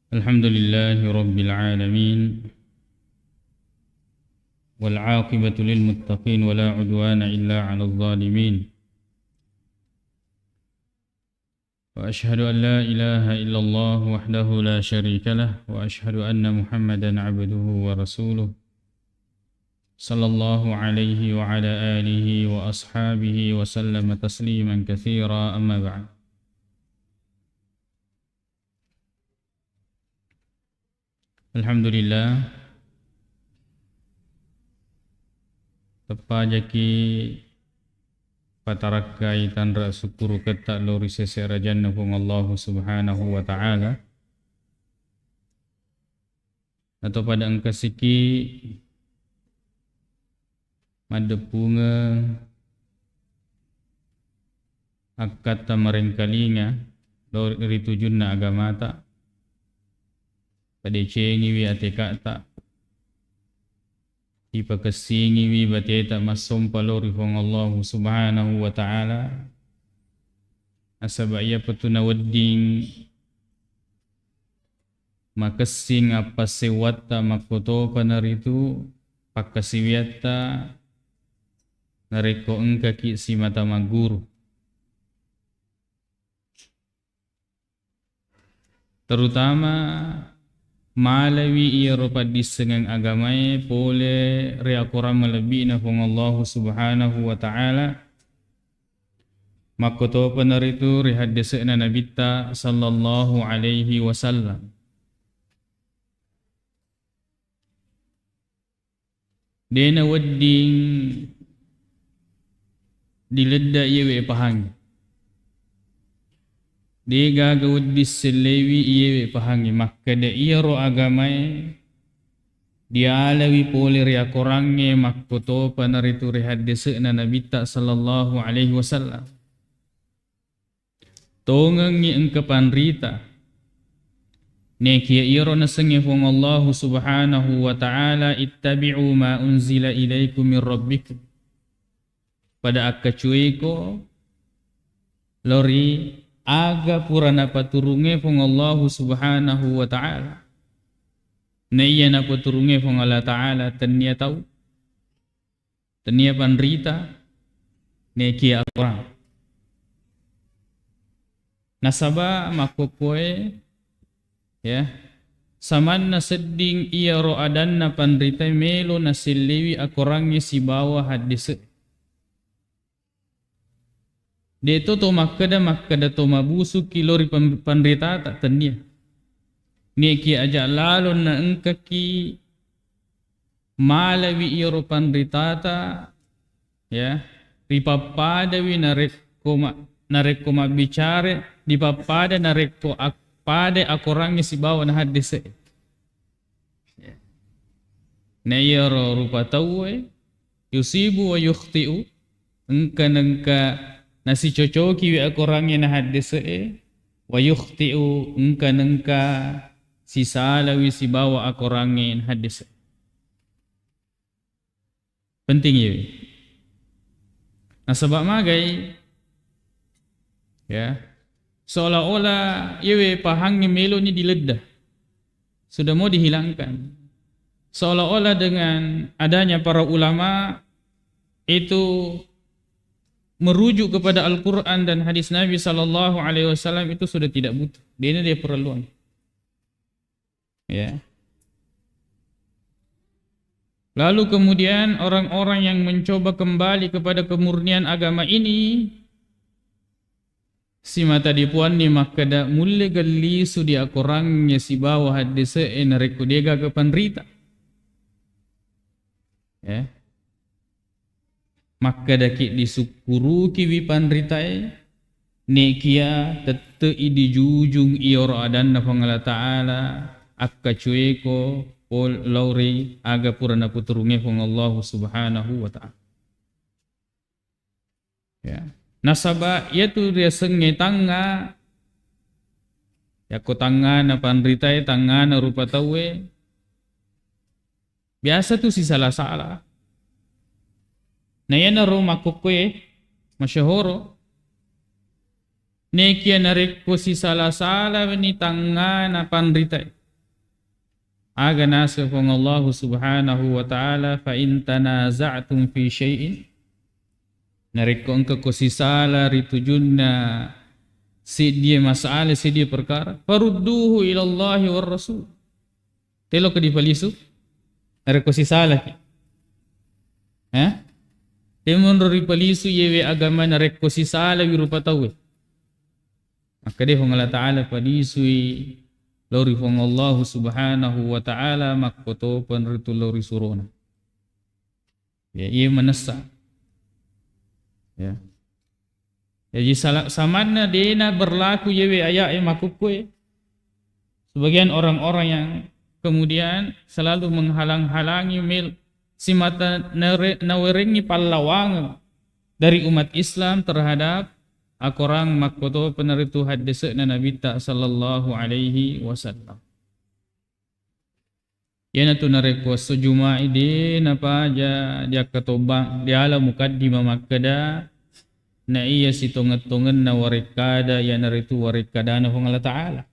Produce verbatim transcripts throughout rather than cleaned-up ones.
الحمد لله رب العالمين، والعاقبة للمتقين، ولا عدوان إلا على الظالمين. وأشهد أن لا إله إلا الله وحده لا شريك له، وأشهد أن محمدا عبده ورسوله، صلى الله عليه وعلى آله وأصحابه وسلم تسليما كثيرا، أما بعد. Alhamdulillah, teppajaki patarakkai tanra sukkuruketta lao ri sese arajanna Puang Allahu Subhanahu wa Ta'ala. Atau pada engkasiki maddeppungeng akkatta marengkalinga lao ri tujunna agamata, padecengiwi atekata, ipakessingiwi bateta massompa lao ri Puang Allahu Subhanahu wa Ta'ala, nasaba iyapa tu nawedding makessing appassewwatta makkotopa naritu pakkasiwiatta narekko engkaki simata magguru. Terutama malewi iyaro paddissengeng agamae pole ri akorang malebbi'na Puang Allahu Subhanahu wa Ta'ala, makkotopa naritu ri haddese'na Nabitta sallallahu alaihi wasallam. De nawedding diledda iyewe pahangnge. De gaga wedding sellewi iyewe pahangnge. Makkeda iyaro agamae dialawi pole ri akorangnge makkotopa naritu ri haddese'na Nabitta sallallahu alaihi wasallam. Tongengngi engka panrita. Nekia iyaro nasengnge Puang Allahu Subhanahu wa Ta'ala, "Ittabi'u ma unzila ilaikum min rabbikum." Pada akkacueko lori aga pura napaturungnge Puang Allahu Subhanahu wa Ta'ala. Na iya napaturungnge Puang Allah Ta'ala tennia tau. Tennia panrita, nekia akorang. Nasaba makkokkoe, ya, samanna sedding iyaro adanna panrita melo nasellewi akorangnge sibawa haddese. De'to to makkeda, makkeda to mabusuki lori pan-, panritata, tennia. Nekia aja lalo na engkaki malewi iyaro panritata, ya, ripappadawi narekko ma-, narekko mabbicara, ripappada narekko ak-, pada akorangnge sibawa na haddese. Ya. Na iyaro rupa tauwe, yusibu wa yukhti'u, engka nengka nasicocokiwi akorangnge na haddese, wa yukhti'u, engka nengka sisalawi sibawa akorangnge na haddese. Penting iyewe. Nasaba magai, ya, seolah-olah iyewe pahangnge meloni diledda. Sudah mau dihilangkan. Seolah-olah dengan adanya para ulama itu merujuk kepada Al-Quran dan hadis Nabi sallallahu alaihi wasallam itu sudah tidak butuh. Dia ini dia perluan. Ya. Lalu kemudian orang-orang yang mencoba kembali kepada kemurnian agama ini, simata dipuanni makkeda mulle gellisu di akorangnge sibawa haddese'e narekko degaga panrita. Ya. Makkedaki disukkurukiwi panritae, nekia tette'i dijujung iyaro adanna Puang Allah Ta'ala, akkacueko pol-, lao ri aga pura naputurungnge Puang Allahu Subhanahu wa Ta'ala. Ya. Nasaba iyatu riasengnge tangnga, yakko tangngana panritae, tangngana rupa tauwe, biasa tu sisala-sala. Na iyanaro makkokkoe masyahoro, nekia narekko sisala-salani tangngana panritae, Aga naseng Puang Allahu Subhanahu wa Ta'ala, "Fa in tanaza'tum fi syai'in," narekko engka ko sisala ri tujunna seddie masalah, seddie perkara, "farudduhu ilallahi war rasul." Telo ko dipalisu? Narekko sisalaki. Eh? Temonro ripalisu yewe agama narekko sisalawi rupa tauwe. Makkeda Puang Allah Ta'ala, palisui lao ri Puang Allahu Subhanahu wa Ta'ala, makkotopeng ritu lao ri surona. Ya, iya manessa. Ya. Jadi sala-, samanna dena berlaku yewe ayat e makkukkoe. Sebagian orang-orang yang kemudian selalu menghalang-halangi mel-, simata nere-, nawerengngi pallawangeng dari umat Islam terhadap akorang makkotopeng ritu haddese'na Nabitta sallallahu alaihi wasallam. Iyanatu narekko esso Juma'i de napaja diakkatobbang, diala mukaddimah makkeda, na iya sitongeng-tongenna warekkada, iyanaritu warekkadana Puang Allah Ta'ala.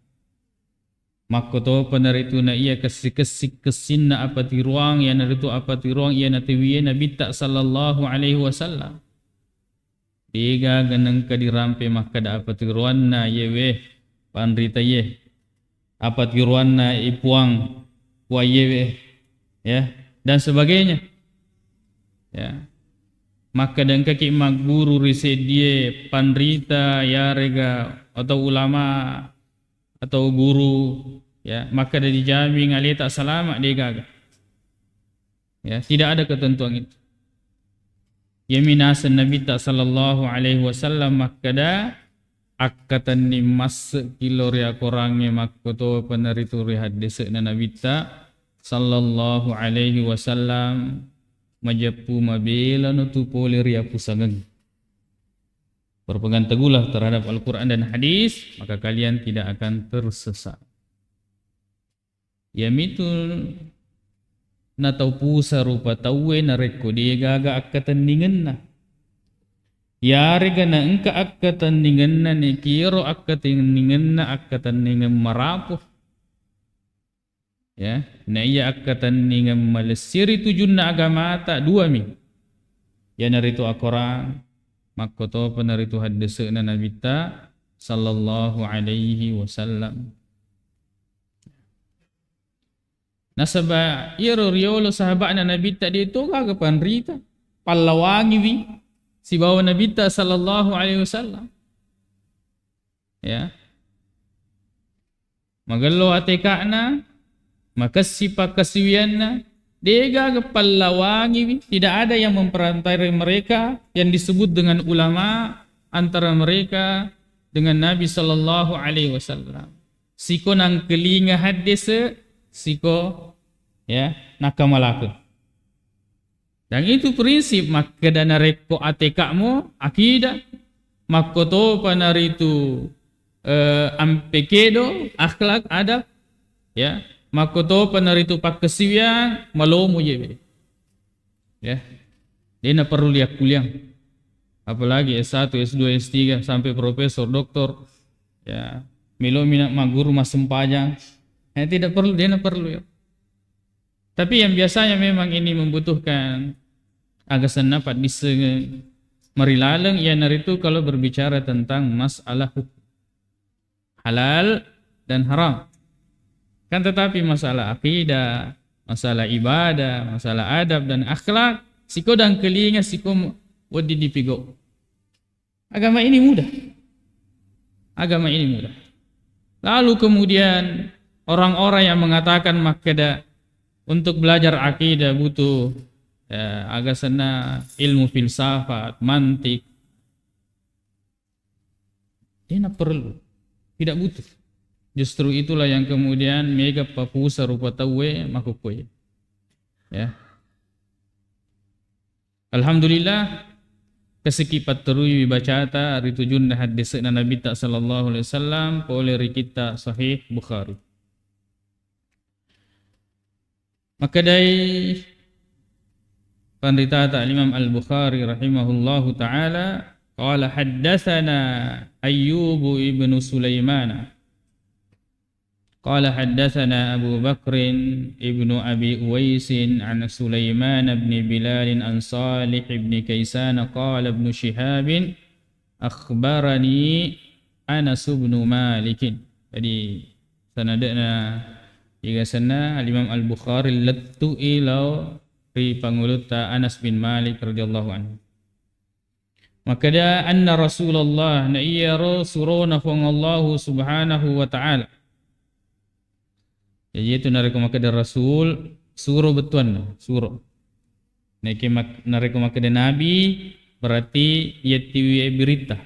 Makkotopeng ritu na iya kessi-kessi kessinna apatiroang, iyanaritu apatiroang iya natewie Nabitta sallallahu alaihi wasallam. Degaga nengka dirampe makkeda apatiroanna yewe panrita ye, apatiroanna i Puang, Puang yewe, ya, dan sebagainya. Ya. Makkeda engkaki magguru ri seddie panrita yarega atau ulama atau guru, ya, makkeda dijaming aleta salama, degaga. Ya, tidak ada ketentuan itu. Iyami naseng Nabitta sallallahu alaihi wasallam makkeda, akkatenning masse kilo ri akorangnge makkotopeng ritu ri haddese'na Nabitta sallallahu alaihi wasallam, majeppu mabelano tu pole ri apusangeng. Berpegang teguhlah terhadap Al-Quran dan hadis, maka kalian tidak akan tersesat. Iyamitu natau pusa rupa tauwe narekko degaga akkatenningenna. Yarega naengka akkatenningenna, nekiero akkatenningenna, akkatenningeng marapo. Ya, na iya akkatenningeng malessi ri tujunna agamata duami. Iyanaritu akorang, makkotopeng ritu haddese'na Nabitta sallallahu alaihi wasallam. Nasaba iyaro riolo sahaba'na Nabitta de to gaga panrita, pallawangiwi sibawa Nabitta sallallahu alaihi wasallam. Ya. Magello ateka'na, makessi pakkasiwianna, degaga pallawangiwi, tidak ada yang memperantara mereka yang disebut dengan ulama antara mereka dengan Nabi sallallahu alaihi wasallam. Siko nangkelinga haddese, siko, ya, nakkamalake. Dan itu prinsip makkeda narekko ateka'mu akidah, makkotopa naritu, eh, ampe kedo, akhlak, adab, ya, makkotopa naritu pakkasiwiang, malomo jewe. Ya. Dena perlu liakkuliang. Apalagi S satu, S dua, S tiga, sampai profesor, doktor, ya, melo mina magguru massempajang. Eh, tidak perlu, dena perlu, ya. Tapi yang biasanya memang ini membutuhkan aga senna paddissengeng marilaleng, iyanaritu kalau berbicara tentang masalah hukum. Halal dan haram. Kan tetapi masalah akidah, masalah ibadah, masalah adab dan akhlak, siko dangkelinga, siko wedding dipigau. Agama ini mudah. Agama ini mudah. Lalu kemudian orang-orang yang mengatakan makkeda untuk belajar akidah butuh, ya, aga senna ilmu filsafat, mantik. Dena perlu. Tidak butuh. Justru itulah yang kemudian mega papusa rupa tauwe makkukkoe. Ya. Alhamdulillah, kesiki patterui bacata ri tujunna haddese'na Nabitta sallallahu alaihi wasallam pole ri kitta Sahih Bukhari. Makkedai panritata Al-Imam Al-Bukhari rahimahullahu ta'ala, qala haddatsana Ayyubu ibnu Sulaimana. Qala haddatsana Abu Bakrin ibnu Abi Uwaisin an Sulaiman ibni Bilalin an Salih ibni Kaisana qala ibnu Shihabin akhbarani Anas ibnu Malikin. Jadi, sanadna, iga senna Al-Imam Al-Bukhari lettu'i lao ri pangulutta Anas bin Malik radhiyallahu anhu. Makkeda, anna Rasulullah, na iyaro surona Fuang Allahu subhanahu wa ta'ala. Jaji, itu narekko makkeda Rasul, suro bettuanna, suro. Naiki mak-, narekko makkeda Nabi, berarti yettiwi berita.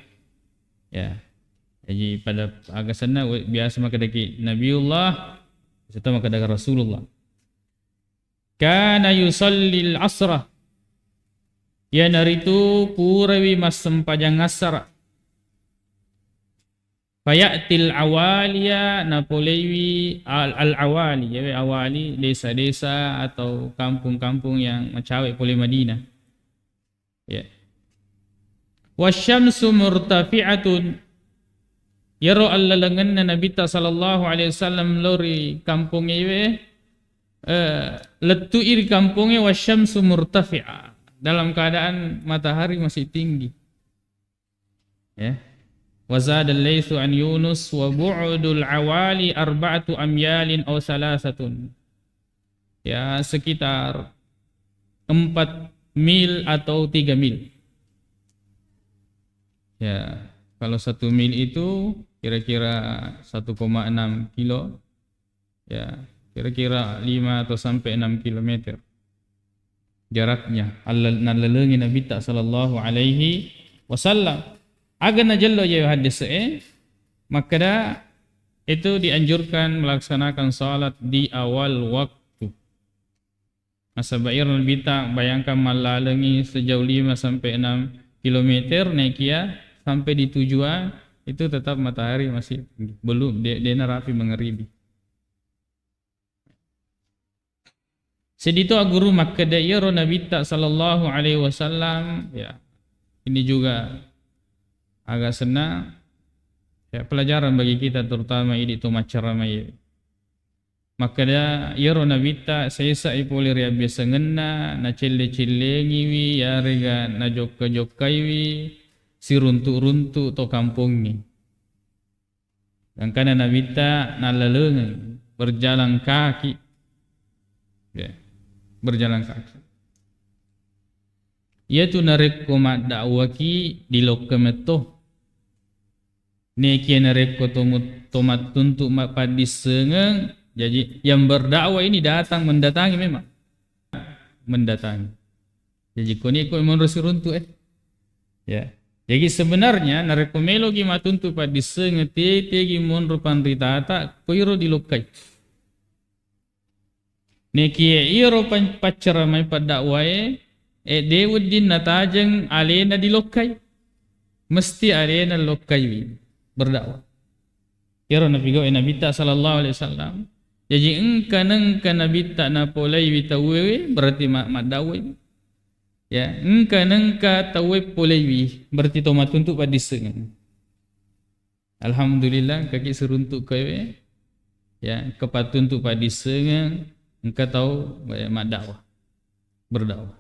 Ya. Jaji, pada aga senna, we-, biasa makkedaki Nabiullah, biasa to makkeda Rasulullah. Kana yusallil asra. Iyanaritu purawi massempajang assara. Fayatil awaliya, napoleiwi al-, al-awali, yawe awali, desa-desa atau kampung-kampung yang macawe pole Madinah. Ya. Wasyamsu murtafi'atun. Yaro allalengenna Nabitta sallallahu alaihi wasallam lao ri kampongnge iwe, eh, lettu'i ri kampongnge, wasyamsu murtafi'a. Dalam keadaan matahari masih tinggi. Ya. Wa zada Laitsu an Yunus wa bu'dul awali arba'atu amyalin aw salasatun. Ya, sekitar empat mil atau tiga mil. Ya, kalau satu mil itu kira-kira satu koma enam kilo. Ya, kira-kira lima atau sampai enam kilometer jaraknya. Alla-, nallalengi Nabitta sallallahu alaihi wasallam. Aga najello je hadis e, makkeda itu dianjurkan melaksanakan salat di awal waktu. Nasaba iyaro Nabitta, bayangkan, mallalengi sejauh lima sampai enam kilometer, naikia sampai di tujuan, itu tetap matahari masih belum, de-, de narapi mengeribi. Seddi to agguru makkeda iyaro Nabitta sallallahu alaihi wasallam, ya, ini juga agak senna, ya, pelajaran bagi kita, terutama idi to maccaramae. Makkeda iyaro Nabitta sesai pole ri abbiasengenna, nacelle-cellengiwi, yarega najokka-jokkaiwi, siruntu-runtu to kampongnge. Gangkana Nabitta nallalengeng, berjalan kaki. Ya, berjalan kaki. Iyatu narekko maddakwaki di lokka metto. Nekia narekko to mu-, to mattuntu mappaddissengeng, jaji yang berdakwah ini datang mendatangi memang. Mendatangi. Jaji koni ko monro siruntu e. Ya. Jadi sebenarnya narekko meloki mattuntu paddissengeng, tetegi monro panritata, koiro dilokkai. Nekie iyaro pan-, paccaramai paddakwae, e, de wedding natajeng alena dilokkai. Mesti alena lokkaiwi berdakwah. Iyaro napigau'i Nabitta sallallahu alaihi wasallam. Jaji engka nengka Nabitta napolaiwi tauwe, berarti ma-, maddakwai. Ya, engka nengka tauwe polaiwi, berarti to mattuntu paddissengeng. Alhamdulillah, engkaki siruntu kowe, ya, engka pattuntu paddissengeng, engka tau, eh, maddakwah, berdakwah.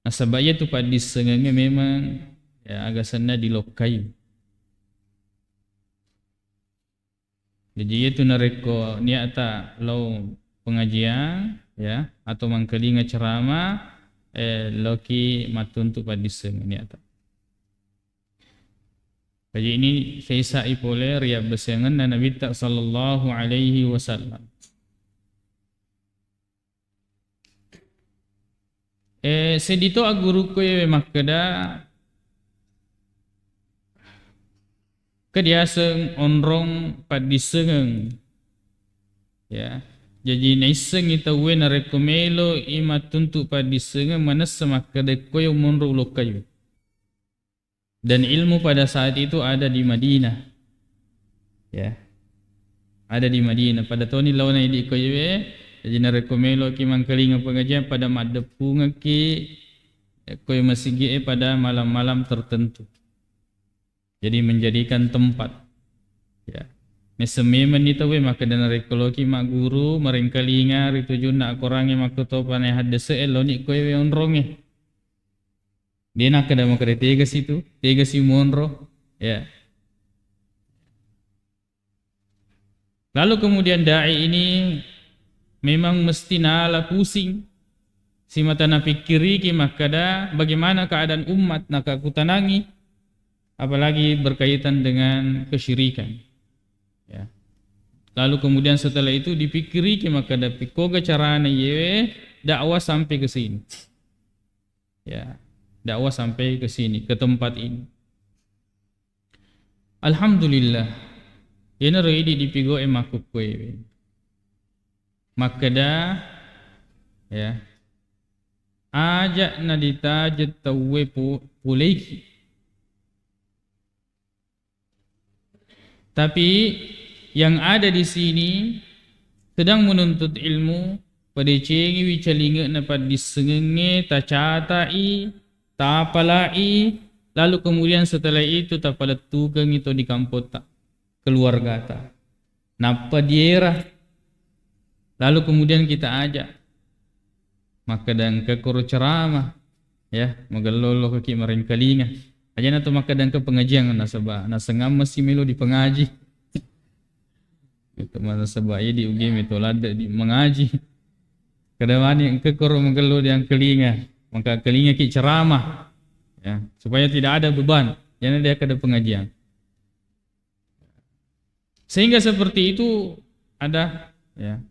Nasaba iyatu paddissengengnge memang, ya, aga senna dilokkai. Jaji iyatu narekko niatta lao pengajian, ya, atau mangkalinga ceramah, eh, laoki mattuntu paddissengeng niatta. Jaji ini sesai pole ri abbasengenna Nabitta sallallahu alaihi wasallam. Eh, seddi to aggurukku yewe makkeda, ke diaseng onrong paddissengeng. Ya. Jaji naissengi tauwe narekko melo i mattuntu paddissengeng, manessa makkeda, koe monro ulokkayu. Dan ilmu pada saat itu ada di Madinah. Ya. Ada di Madinah. Pada toni laona idi koyewe, jadi narekko meloki mangkalinga pengajian, pada maddeppungekki, eh, koe masigie pada malam-malam tertentu. Jadi menjadikan tempat. Ya. Messeng memenni tauwe makkeda narekko loki magguru, marengkalinga ri tujunna akorangnge makkutopa na haddese'e, loni koewe onrongnge. De' nakkeda makkeda tegasi tu, tegasi monro. Ya. Lalu kemudian dai ini memang mesti nala pusing, simata napikkiriki makkeda bagaimana keadaan umat nakakutanangi, apalagi berkaitan dengan kesyirikan. Ya. Lalu kemudian setelah itu dipikkiriki makkeda pikkoga carana iyewe dakwah sampai ke sini. Ya, dakwah sampai ke sini, ke tempat ini. Alhamdulillah, iyanaro idi dipigoe makkukkuewe. Makkeda, ya, aja' naditajeng tauwe pu-, puleiki. Tapi yang ada di sini sedang menuntut ilmu, padecengiwi calinge'na paddissengengnge, tacatai, tapalai, lalu kemudian setelah itu tapalettukengngi to di kampotta, keluargata. Nappa diera. Lalu kemudian kita ajak. Makkeda engka koro ceramah, ya, magello-lo kaki marengkalinga. Ajana to makkeda engka pengajian nasaba nasengang masih melo dipengaji. Itu nasaba iya di U G M itu ladde di mengaji. Kedawani engka koro magello diangkalinga, maka kalingaki ceramah. Ya, supaya tidak ada beban. Jangan dia kada pengajian. Sehingga seperti itu ada, ya.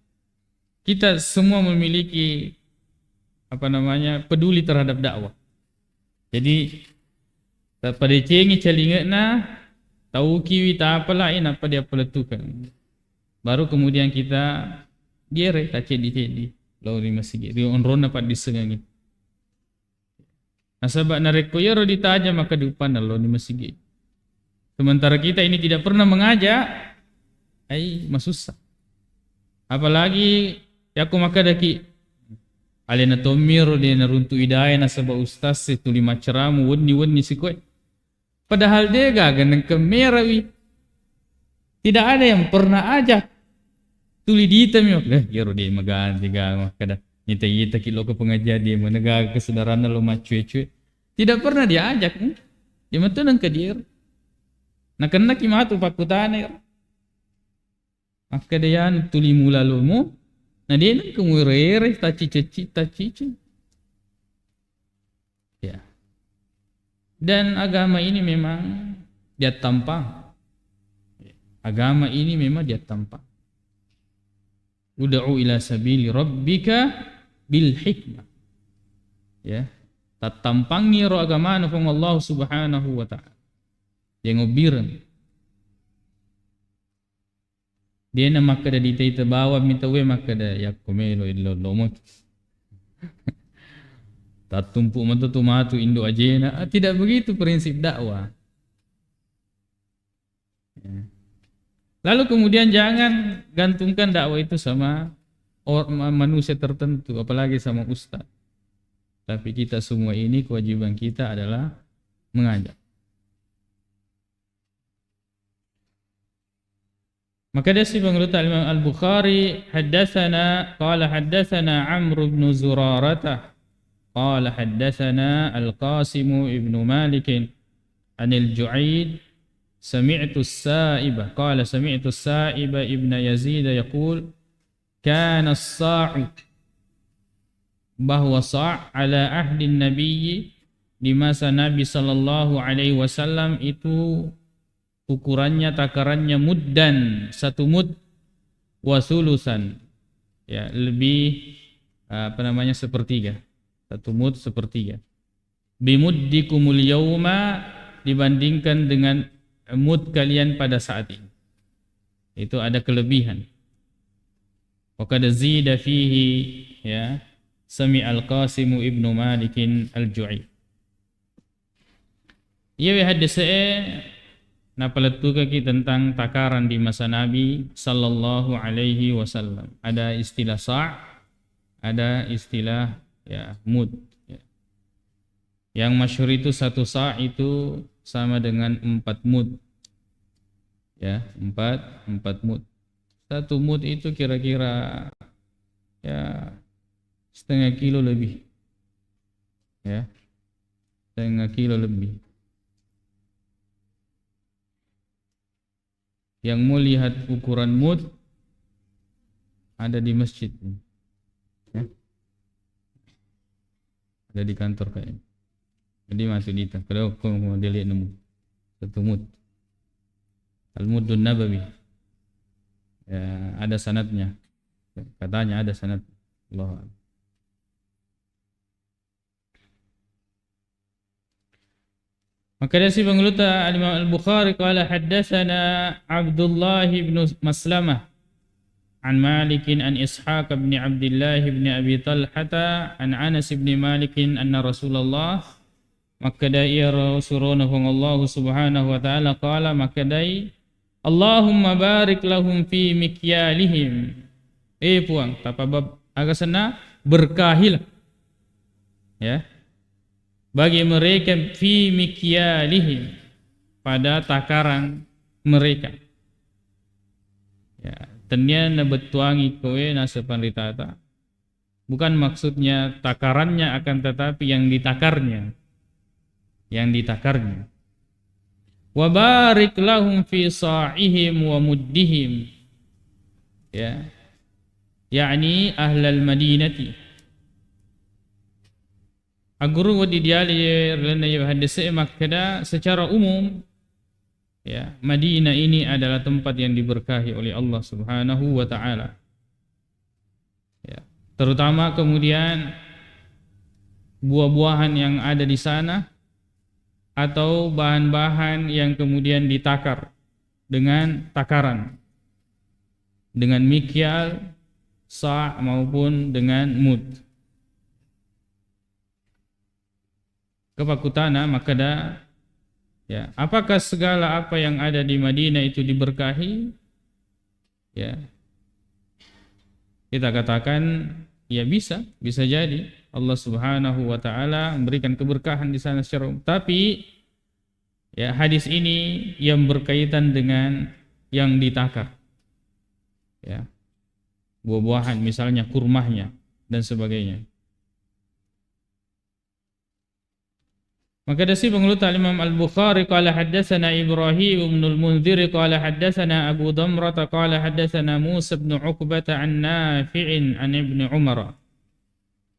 Kita semua memiliki, apa namanya, peduli terhadap dakwah. Jadi, ta-, padecengi calinge'na, taukiwi tapalai, nappa diappalettukeng. Baru kemudian kita diere, taceddi-ceddi, lao ri masigi, ri onronna paddissengengi. Nasaba narekko iyaro ditaja, maka diupanna lao ni masigi. Sementara kita ini tidak pernah mengajak, ai masussa. Apalagi yakko makkedaki, alena tommiro de naruntu idae nasaba ustaz e tuli macceramu wenni-wenni sikoe. Padahal de gaga nengka merawi. Tidak ada yang pernah ajak. Tuli ditami, eh, iyaro de maganti ga makkeda. Nita-ita ki lo ke pengajian de mana gaga kesedaranna lo maccue-cue. Tidak pernah diajak. Dia metu nengka diero. Nakennaki matu pakkutana ero. Makkeda iyanu tuli mula lomo, na de nengka muere-ere, tacicecci, tacici. Ya. Dan agama ini memang diattampang. Agama ini memang diattampang. Ud'u ila sabili rabbika bil hikmah. Ya. Tattampangi ro agamana Puang Allah Subhanahu wa Ta'ala. Yang obireng. Dena makkeda dita-ita bawang mi tauwe makkeda, "Yakko melo illo-, lomo tu." Tattumpu meto tu matu indo ajena. Ah, tidak begitu prinsip dakwah. Ya. Lalu kemudian jangan gantungkan dakwah itu sama or-, ma-, manusia tertentu, apalagi sama ustaz. Tapi kita semua ini kewajiban kita adalah mengajak. Maka dia si penggelutak Imam Al-Bukhari, haddatsana, qala haddatsana Amr ibn Zurarata, qala haddatsana Al-Qasim ibn Malik, anil Ju'aid, sami'tu Sa'iba, qala sami'tu Sa'iba ibn Yazid yaqul, kana as-sa'u, bahwa sa' ala ahdin nabiyyi, di masa Nabi sallallahu alaihi wasallam itu ukurannya, takarannya muddan, satu mud, wa sulusan, ya, lebih, apa namanya, sepertiga. Satu mud sepertiga. Bimuddikumul yauma, dibandingkan dengan mud kalian pada saat ini. Itu ada kelebihan. Wa qad zida fihi, ya, sami'al Qasimu ibnu Malikin al-Ju'i. Iyawe haddese'e napalettukaki tentang takaran di masa Nabi sallallahu alaihi wasallam. Ada istilah sa', ada istilah, ya, mud, ya. Yang masyhur itu satu sa' itu sama dengan empat mud. Ya, empat, empat mud. Satu mud itu kira-kira, ya, setengah kilo lebih. Ya, setengah kilo lebih. Yang mau lihat ukuran mud ada di masjid. Ya. Ada di kantor kayaknya. Jadi masuk di itu. Kalau aku mau dilihat nemu. Satu mud. Al-Muddun Nabawi. Ya, ada sanadnya. Katanya ada sanad. Allahu a'lam. Makkedasi pangulutta Al-Imam Al-Bukhari, qala haddatsana Abdullah ibnu Maslamah an Malikin an Ishaq ibni Abdillah ibni Abi Talhata an Anas ibni Malikin anna Rasulullah, makkeda iyaro surona Puang Allahu Subhanahu wa Ta'ala, qala, makkedai, Allahumma barik lahum fi mikyalihim. Eh Puang, tapabab-, aga senna, berkahilah. Ya. Bagi mereka fi mikyalihim, pada takaran mereka. Ya, tennia nabettuangi kowe naseng panritata. Bukan maksudnya takarannya, akan tetapi yang ditakarnya. Yang ditakarnya. Wa barik lahum fi sa'ihim wa muddihim. Ya. Yakni ahlal Madinati. Agguru wedding diali ri lalenna iye haddese'e makkeda, secara umum, ya, Madinah ini adalah tempat yang diberkahi oleh Allah Subhanahu wa Ta'ala. Ya. Terutama kemudian buah-buahan yang ada di sana atau bahan-bahan yang kemudian ditakar dengan takaran, dengan mikyal, sa' maupun dengan mud. Kepakkutana makkeda, ya, apakah segala apa yang ada di Madinah itu diberkahi? Ya. Kita katakan, ya bisa, bisa jadi Allah Subhanahu wa Ta'ala memberikan keberkahan di sana secara umum. Tapi, ya, hadis ini yang berkaitan dengan yang ditakar. Ya. Buah-buahan, misalnya kurmanya dan sebagainya. Makkedasi pangulutta Al-Imam Al-Bukhari, qala haddatsana Ibrahim ibnul Munzir, qala haddatsana Abu Damrata, qala haddatsana Musa ibnu Uqbata an Nafi'in an Ibni Umar.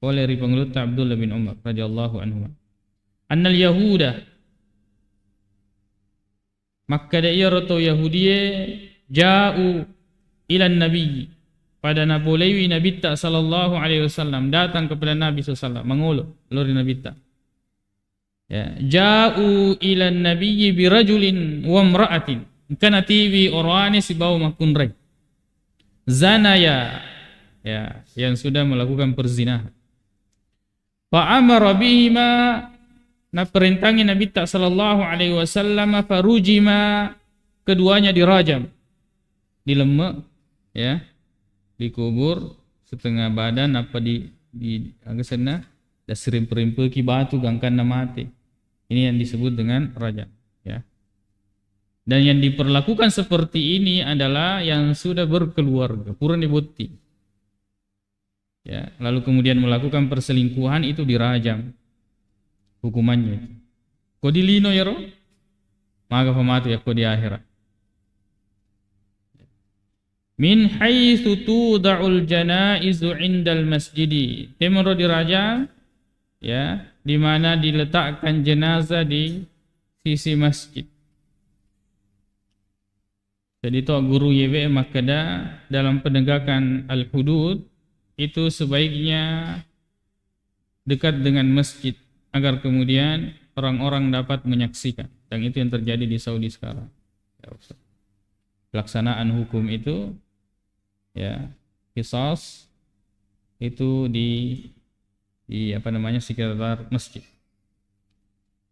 Pole ri pangulutta Abdullah bin Umar radhiyallahu anhuma. Annal Yahuda, makkeda iyaro to Yahudie, ja'u ilan nabiyyi, pada napolewi Nabitta sallallahu alaihi wasallam, datang kepada Nabi sallallahu alaihi wasallam, mangolo lao ri Nabitta. Ya, ja'u ilan nabiyyi birajulin wa imra'atin. Engka natiwi oroane sibawa makkunrai. Zanaya, ya, yang sudah melakukan perzinahan. Fa amara bihima, naparentangi Nabitta sallallahu alaihi wasallam, farujima, keduanya dirajam, dilemme, ya, dikubur setengah badan, apa di, di, aga senna, dasirimpe-rimpeki batu gangkanna mate. Ini yang disebut dengan rajam, ya. Dan yang diperlakukan seperti ini adalah yang sudah berkeluarga, purani botting. Ya, lalu kemudian melakukan perselingkuhan, itu dirajam hukumannya itu. Ko di lino yaro, maga fa matu yakko di akhirat. Min haitsu tuda'ul janaizu indal masjidi. Temoro dirajam, ya, di mana diletakkan jenazah di sisi masjid. Jadi to guru Y W makkeda, dalam penegakan al-hudud itu sebaiknya dekat dengan masjid agar kemudian orang-orang dapat menyaksikan. Dan itu yang terjadi di Saudi sekarang. Ya, Ustaz. Pelaksanaan hukum itu, ya, qisas itu di, di apa namanya, sekitar masjid.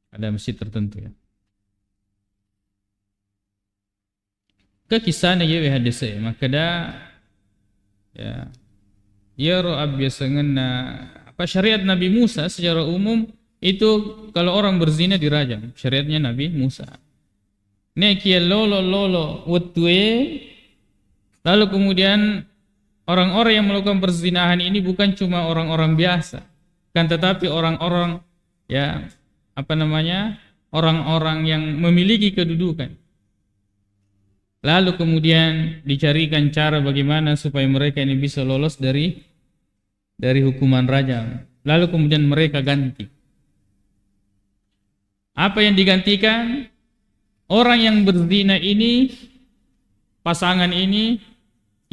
Ada masjid tertentu, ya. Ke kisahna iyewe hadise, makkeda, ya, iyaro abbiasangenna, apa, syariat Nabi Musa secara umum itu kalau orang berzina dirajam, syariatnya Nabi Musa. Nekia lolo-lolo wettue, lalu kemudian orang-orang yang melakukan perzinahan ini bukan cuma orang-orang biasa, kan tetapi orang-orang, ya, apa namanya, orang-orang yang memiliki kedudukan. Lalu kemudian dicarikan cara bagaimana supaya mereka ini bisa lolos dari, dari hukuman rajam. Lalu kemudian mereka ganti. Apa yang digantikan? Orang yang berzina ini, pasangan ini,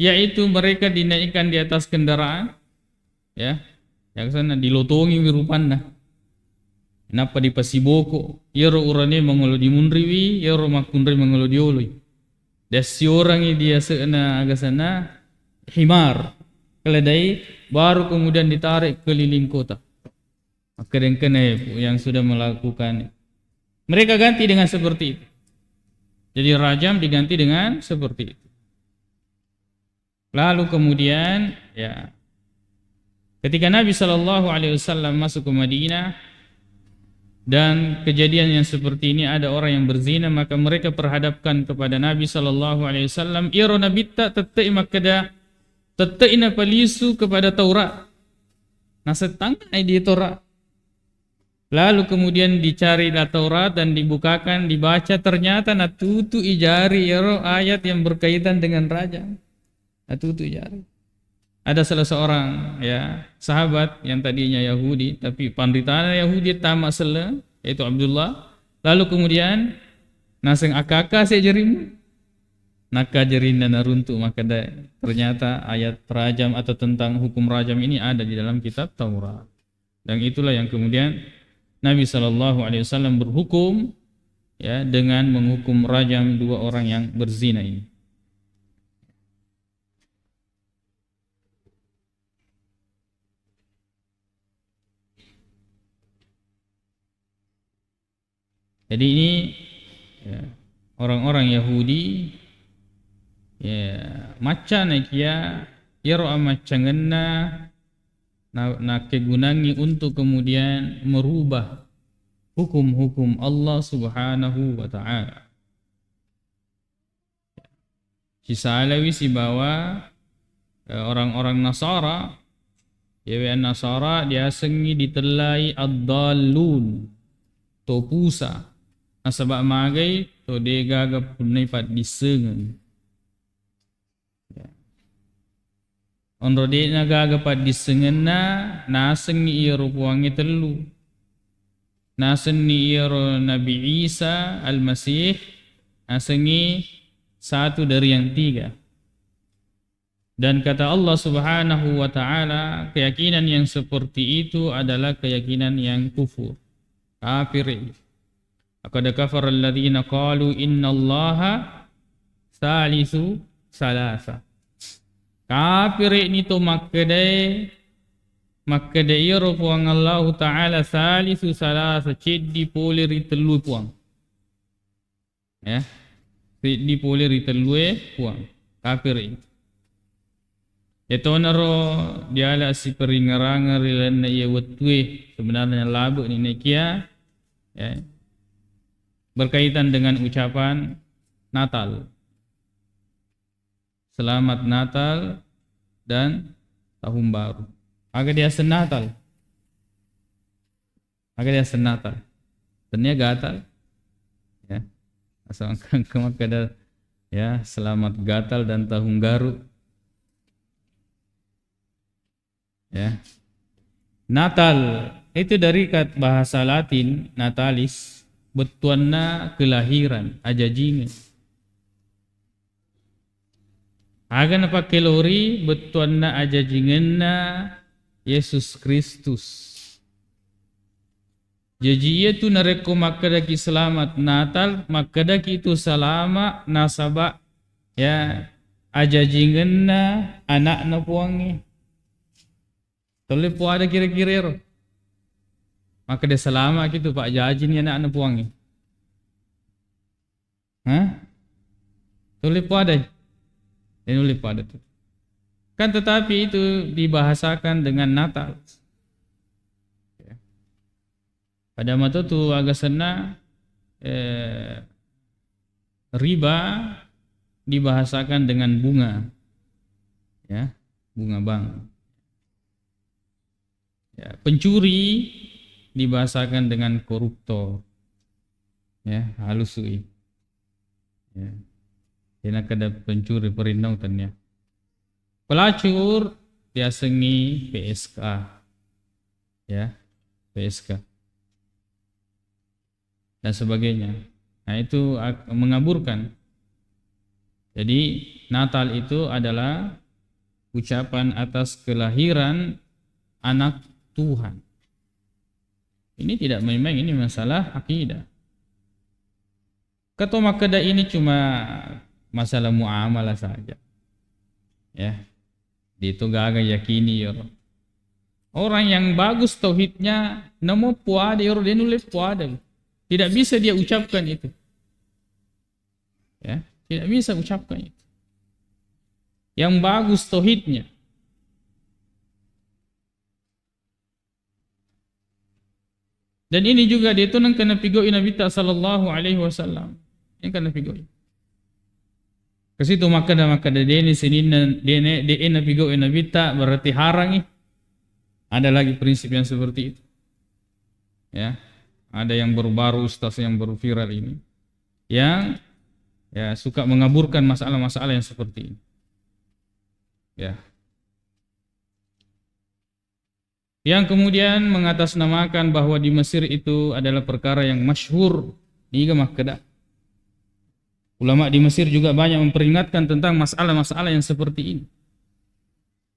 yaitu mereka dinaikkan di atas kendaraan, ya, ya, kesana dilotongi wirupanna. Nappa dipasiboko. Iyaro urane mangolo dimunriwi, iyaro makkunrai mangolo dioloi. Dessiorang dia se'na agasana himar, keledai, baru kemudian ditarik keliling kota. Makkedengkene yang sudah melakukan. Mereka ganti dengan seperti itu. Jadi rajam diganti dengan seperti itu. Lalu kemudian, ya, ketika Nabi Shallallahu Alaihi Wasallam masuk ke Madinah dan kejadian yang seperti ini, ada orang yang berzina, maka mereka perhadapkan kepada Nabi Shallallahu Alaihi Wasallam. Iyaro Nabitta tette makkeda, tette napalisu kepada Taurat. Nasettangngai di Taurat. Lalu kemudian dicarilah Taurat dan dibukakan, dibaca, ternyata natutu ijari ero ayat yang berkaitan dengan raja. Natutu ijari. Ada salah seorang, ya, sahabat yang tadinya Yahudi, tapi panritana Yahudi tama selle, yaitu Abdullah. Lalu kemudian naseng aka-aka se jarimu, naka jarinna naruntuk makkeda ternyata ayat rajam atau tentang hukum rajam ini ada di dalam kitab Taurat. Dan itulah yang kemudian Nabi Shallallahu Alaihi Wasallam berhukum, ya, dengan menghukum rajam dua orang yang berzina ini. Jadi ini, ya, orang-orang Yahudi, ya, macca nakia iyaro amaccangenna na-, nakkegunangngi untuk kemudian merubah hukum-hukum Allah Subhanahu wa Ta'ala. Sisalawi sibawa, eh, orang-orang Nasara, yewe Nasara diasengngi ditellai ad-dallun, to pusa. Nasaba magai to degaga punnai paddissengeng. Ya. Onro de'na gaga paddissengenna, nasengngi iyaro puangnge tellu. Nasenni iyaro Nabi Isa Al-Masih, nasengngi satu dari yang tiga. Dan kata Allah Subhanahu wa Ta'ala, keyakinan yang seperti itu adalah keyakinan yang kufur, kafir. Laqad kafara alladziina qaalu innallaha tsaalitsu tsalatsa. Kafirni to makkedae, makkeda iyaro Puang Allahu Ta'ala tsaalitsu tsalatsa, ceddi pole ri tellu Puang. Ya. Ceddi pole ri tellue Puang. Kafirni. Yetonaro diala siparingerangeng ri lalenna iye wettue, sebenarnya labe'ni nekia, ya, berkaitan dengan ucapan Natal. Selamat Natal dan Tahun Baru. Aga diaseng Natal? Aga diaseng Natal? Tennia gatal. Ya. Asal engka makkeda, ya, selamat gatal dan tahun garu. Ya. Natal itu dari kat-, bahasa Latin natalis, bettuanna kelahiran, ajajingeng. Aga napakkelori bettuanna ajajingenna Yesus Kristus. Jaji, iyatu narekko makkedaki selamat Natal, makkedaki itu salama nasaba, ya, ajajingenna anakna Puangnge. Tolli poada kira-kira ero. Makkeda salama kitu, Pak, jajini anakna Puangnge. Hah? Tolli poada? Eh, tolli poada tu. Kan tetapi itu dibahasakan dengan Natal. Ya. Pada matotu aga senna, eh, Riba dibahasakan dengan bunga, ya, bunga bank. Ya, pencuri dibahasakan dengan koruptor. Ya, halusui. Ya. De'na kada pencuri, perinnau tennia. Pelacur diasengi P S K. Ya, P S K. Dan sebagainya. Nah, itu ak-, mengaburkan. Jadi, Natal itu adalah ucapan atas kelahiran anak Tuhan. Ini tidak main-main, ini masalah akidah. Kato makkeda ini cuma masalah muamalah saja. Ya. De'to gaga yakini yoro. Orang yang bagus tauhidnya, namo puada yoro, de' nulle puada. Tidak bisa dia ucapkan itu. Ya, tidak bisa ucapkan itu. Yang bagus tauhidnya. Dan ini juga de'to nengka napigau'i Nabitta sallallahu alaihi wasallam. Nengka napigau'i. Kasitu makkeda, makkeda de'ni sininna, de'ne, de'e napigau'i Nabitta, berarti harangi. Ada lagi prinsip yang seperti itu. Ya, ada yang baru-baru, ustaz yang baru viral ini, yang, ya, suka mengaburkan masalah-masalah yang seperti ini. Ya. Yang kemudian mengatasnamakan bahwa di Mesir itu adalah perkara yang masyhur. Niga makkeda. Ulama di Mesir juga banyak memperingatkan tentang masalah-masalah yang seperti ini.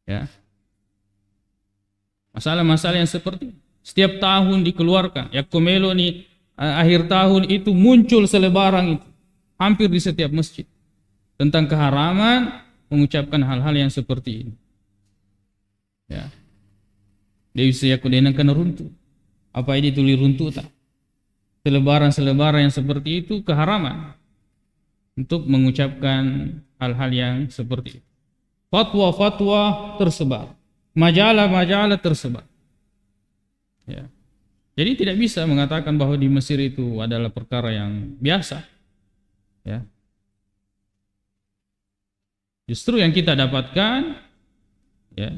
Ya. Masalah-masalah yang seperti ini. Setiap tahun dikeluarkan. Yakko meloni, eh, akhir tahun itu muncul selebaran itu. Hampir di setiap masjid. Tentang keharaman mengucapkan hal-hal yang seperti ini. Ya. De' bisa yakko de' nengka naruntu. Apa idi tuli runtuta? Selebaran-selebaran yang seperti itu keharaman untuk mengucapkan hal-hal yang seperti itu. Fatwa-fatwa tersebar, majalah-majalah tersebar. Ya. Jadi tidak bisa mengatakan bahwa di Mesir itu adalah perkara yang biasa. Ya. Justru yang kita dapatkan, ya,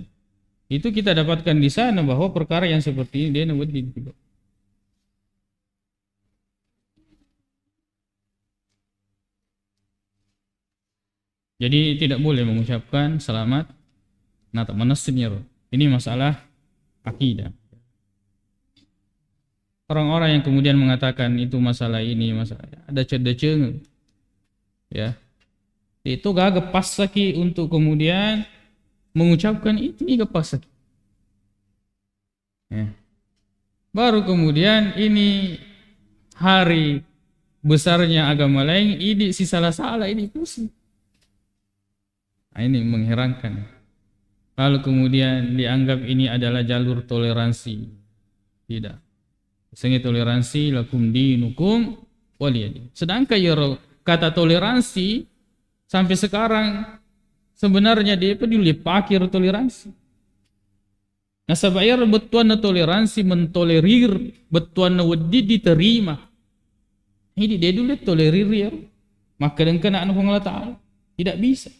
itu kita dapatkan di sana bahwa perkara yang seperti ini de'na wedding. Jadi tidak boleh mengucapkan selamat Natal, manessing yaro. Ini masalah akidah. Orang-orang yang kemudian mengatakan itu masalah ini, masalah ada cedeceng, ya. Itu gaga passaki untuk kemudian mengucapkan itu, niga passaki. Ya. Baru kemudian ini hari besarnya agama lain, idi sisala-sala, idi pusing. Nah, ini mengherankan. Lalu kemudian dianggap ini adalah jalur toleransi. Tidak. Sengi toleransi, lakum dinukum waliyadin. Sedangkan yaro kata toleransi sampai sekarang sebenarnya dia peduli pakir toleransi. Nasaba iyaro bettuanna toleransi, mentolerir, bettuanna wedding diterima. Jadi de' nulle tolerir iyaro. Makkeda engka ana'na Puang Allah Ta'ala. Tidak bisa.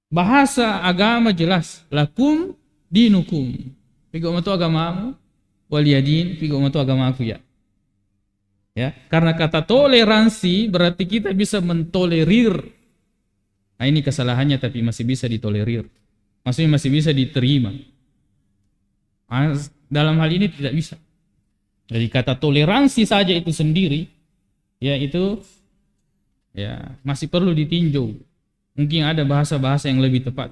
Bahasa agama jelas, lakum dinukum. Pigau matu agamamu, waliyadin, pigau matu agamaku ya. Ya, karena kata toleransi berarti kita bisa mentolerir. Nah, ini kesalahannya, tapi masih bisa ditolerir. Maksudnya masih bisa diterima. Ah, dalam hal ini tidak bisa. Jadi kata toleransi saja itu sendiri, ya itu, ya, masih perlu ditinjau. Mungkin ada bahasa-bahasa yang lebih tepat.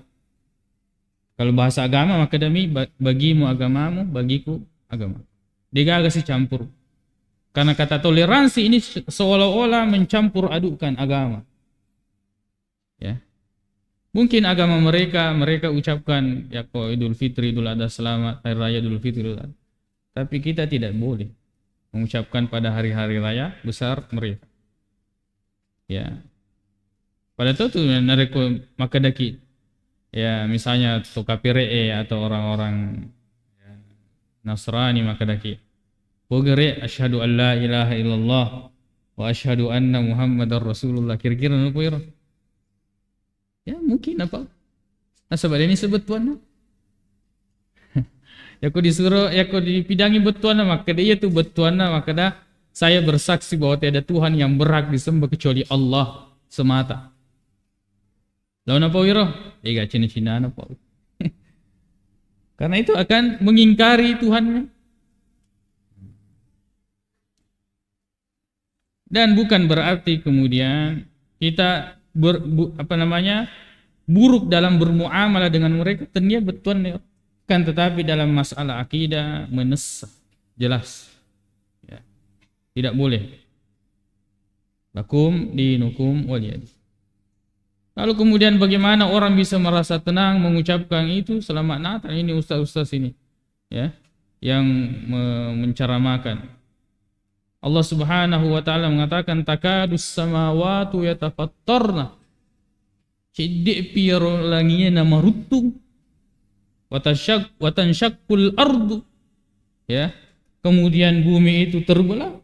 Kalau bahasa agama, makkeda mi, ba-, bagimu agamamu, bagiku agama. De' gaga sicampur. Karena kata toleransi ini se-, seolah-olah mencampur adukkan agama. Ya. Mungkin agama mereka, mereka ucapkan, yakko Idul Fitri, Idul Adha selamat, Hari Raya Idul Fitri, Idul Adha. Tapi kita tidak boleh mengucapkan pada hari-hari raya besar mereka. Ya. Pada to tu narekko makkedaki, ya, misalnya to kapere'e atau orang-orang, ya, Nasrani makkedaki, "Pogere asyhadu an la ilaha illallah "Wa asyhadu anna Muhammadar Rasulullah." Kira-kira napa iro? Ya, mungkin apa? Nasaba deni sebettuanna. Yako disuro, yako dipidangi bettuanna, makkeda iya tu bettuanna, makkeda, "Saya bersaksi bahwa tiada Tuhan yang berhak disembah kecuali Allah semata." Lawan apa wiro? Ega cina-cinana, Pak. Karena itu akan mengingkari Tuhannya. Dan bukan berarti kemudian kita ber-, bu-, apa namanya, buruk dalam bermuamalah dengan mereka, tennia bettuanna. Kan tetapi dalam masalah akidah menesa, jelas. Ya. Tidak boleh. "Lakum dinukum waliyadin." Lalu kemudian bagaimana orang bisa merasa tenang mengucapkan itu, "Selamat Natal"? Ini ustaz-ustaz ini, ya, yang me-, menceramahkan. Allah Subhanahu wa Ta'ala mengatakan, "Takadus samawatu yatafattarna." Cedde'pi iyaro langie namaruttung. Watasyak-, watansyakkul ardu. Ya. Kemudian bumi itu terbelah.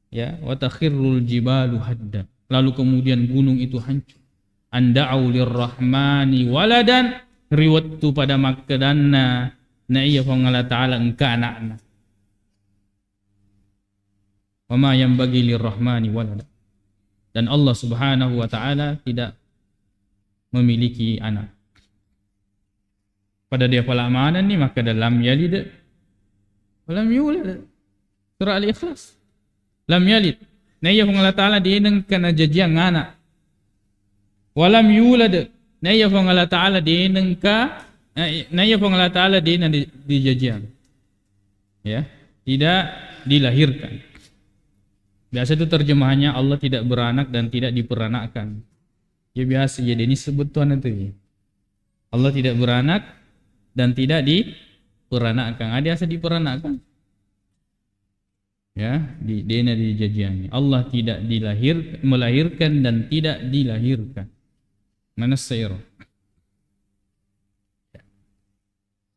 Ya, "Watakhirrul jibalu hadda." Lalu kemudian gunung itu hancur. "An da'au lirrahmani waladan." Riwettu pada makkedanna, na iya Puang Allah Ta'ala engka anakna. "Wa ma yanbaghi lirrahmani walada." Dan Allah Subhanahu wa Ta'ala tidak memiliki anak. Pada dia pala manenni makkeda, "Lam yalid wa lam yulad." Surah Al-Ikhlas. "Lam yalid." Naiya Puang Allah Ta'ala de nengka najajiang anak. "Wa lam yulad." Naiya Puang Allah Ta'ala de nengka, eh, naiya Puang Allah Ta'ala de na di-, dijajiang. Ya, tidak dilahirkan. Biasa itu terjemahannya Allah tidak beranak dan tidak diperanakkan. Ya biasa jadi ini sebetulnya itu. Allah tidak beranak dan tidak diperanakkan. Ada asa diperanakkan. Ya, di dena dijajiannya. Allah tidak dilahir-, melahirkan dan tidak dilahirkan. Mana sero?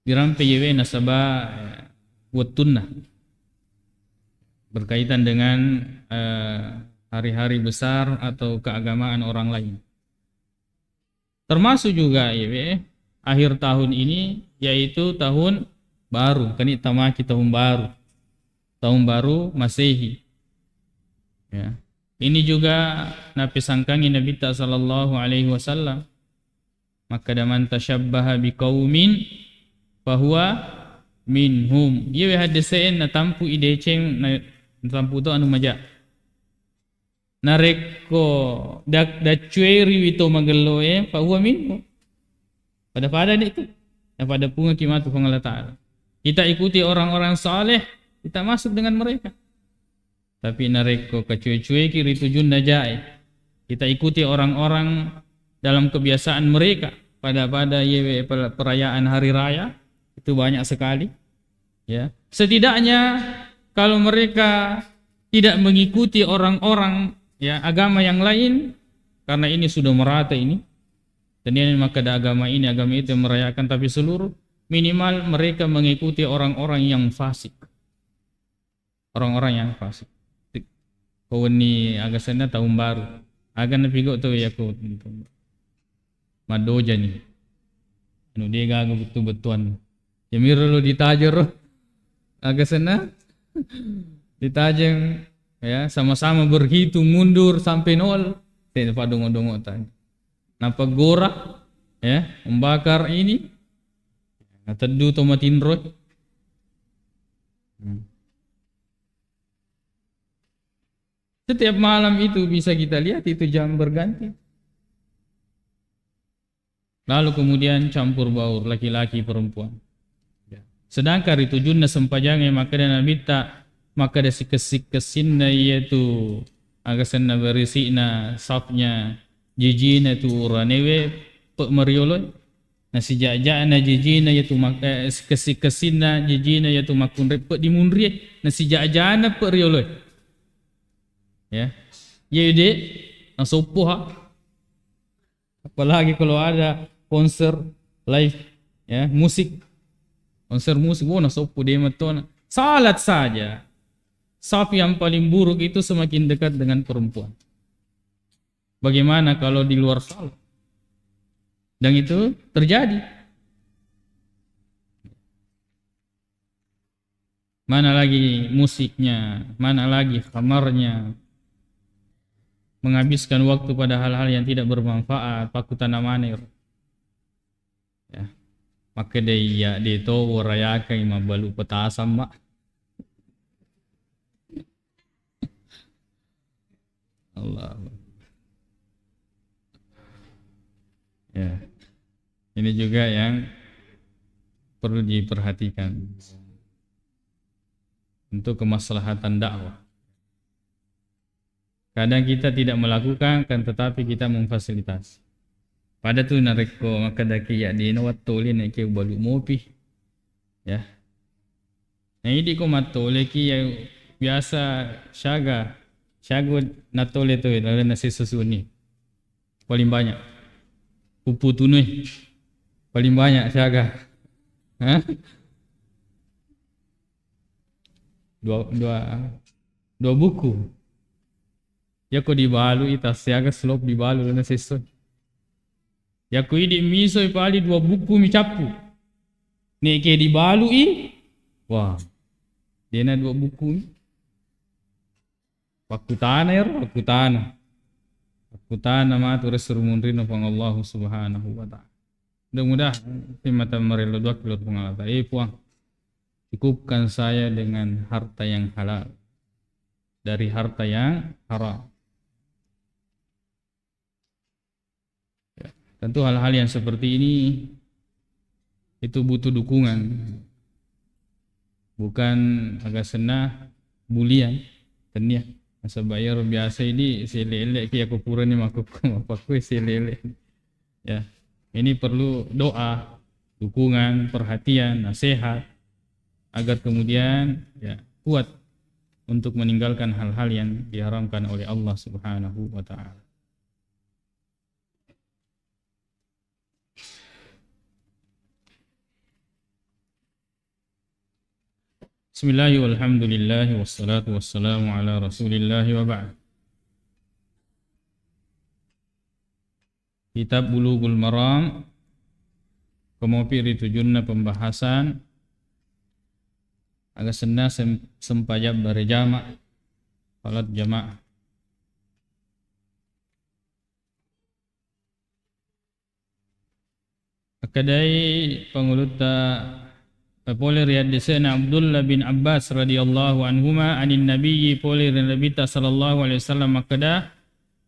Dirampe yewe nasaba, eh, wettunna berkaitan dengan, eh, hari-hari besar atau keagamaan orang lain. Termasuk juga yewe akhir tahun ini, yaitu tahun baru, kani tamaki tahun baru, tahun baru Masehi. Ya. Ini juga napisangkangi Nabi ta sallallahu alaihi wasallam. Makkeda, "Man tasyabbaha biqaumin fahuwa minhum." Iyawe haddese'e natampu i deceng, na-, natampu to anu maja. Narekko da-, daccueriwi to magelloe, fahuwa minhum. Pada-pada ni tu. Napada pungaki matu Puang Allah Ta'ala. Kita ikuti orang-orang saleh, kita masuk dengan mereka. Tapi narekko kacue-cueki ri tujunna jae, kita ikuti orang-orang dalam kebiasaan mereka, pada-pada yewe per-, perayaan hari raya, itu banyak sekali. Ya, setidaknya kalau mereka tidak mengikuti orang-orang, ya, agama yang lain, karena ini sudah merata ini, dan ini maka ada agama ini, agama itu yang merayakan, tapi seluruh, minimal mereka mengikuti orang-orang yang fasik. Orang-orang yang fasik. Ko wenni aga senna tahun baru. Aga napigo to yako maddojani. Anu de gaga bettu-bettuan. Yamiro lo ditajero. Aga senna ditajeng, ya, sama-sama berhitung mundur sampai nol. Te padongo-dongo tadi. Napaggora, ya, membakar ini. Nateddu to matinro. Hmm. Setiap malam itu bisa kita lihat itu jam berganti. Lalu kemudian campur baur laki-laki perempuan. Ya. Sedangkan ri tujunna sempajangnge makkeda Nabitta, makkeda sikessi-kessinna iyatu agasenna berisi'na safnya jijina tu uranewe pe marioloi. Nasijajana jijina iyatu mak-, eh, sikessi-kessinna jijina iyatu makkunrai pe dimunrie. Nasijajana pe rioloi. Ya. Iya de nasoppo ha. Apalagi kalau ada konser live, ya, musik. Konser musik, wah, nasoppo de mattona. Salat saja. saf yang paling buruk itu semakin dekat dengan perempuan. Bagaimana kalau di luar salat? Dan itu terjadi. Mana lagi musiknya, mana lagi khamarnya, menghabiskan waktu pada hal-hal yang tidak bermanfaat, pakkutana maneng. Ya. Makkedai iya de to warayakai mabbalu petasan, Mak. Allah. Ya. Ini juga yang perlu diperhatikan untuk kemaslahatan dakwah. Kadang kita tidak melakukan, kan tetapi kita memfasilitasi. Pada tu narekko makkedaki ya dena wattole nakke ubalu mopi. Ya. Nah, idi ko mattoleki ya biasa syaga. Syago nattole tu lalenna sessusuni. Paling banyak. Uputunui. Paling banyak syaga. Hah? Dua, dua, dua buku. Yako dibalu i tassiaga selop dibalu lana sesso. Yako idi miso i pali dua buku mi cappu. Nekke dibalu i, wah, dena dua buku mi. Pakkutana ero, pakkutana. Pakkutana matu resur munrino Puang Allahu Subhanahu wa Ta'ala. Mudah-mudahan mata marello dua kilo Puang Allah Ta'ala. Eh, Puang, cukupkan saya dengan harta yang halal dari harta yang haram. Ya, tentu hal-hal yang seperti ini itu butuh dukungan. Bukan aga senna bulian, tennia. Nasaba iyaro biasa ini sele-ele ki aku purani makkukku mapakku sele-ele. Ya, ini perlu doa, dukungan, perhatian, nasihat, agar kemudian, ya, kuat untuk meninggalkan hal-hal yang diharamkan oleh Allah Subhanahu wa Ta'ala. Bismillah, walhamdulillah, wassalatu wassalamu ala Rasulillah, wa ba'd. Kitab Bulughul Maram, kemopi ri tujunna pembahasan aga senna sem-, sempajang berjamaah, salat jamaah. Akkedai pangulutta, eh, pole ri haddese'na Abdullah bin Abbas radhiyallahu anhuma anin nabiyyi, pole ri Nabitta sallallahu alaihi wasallam makkeda,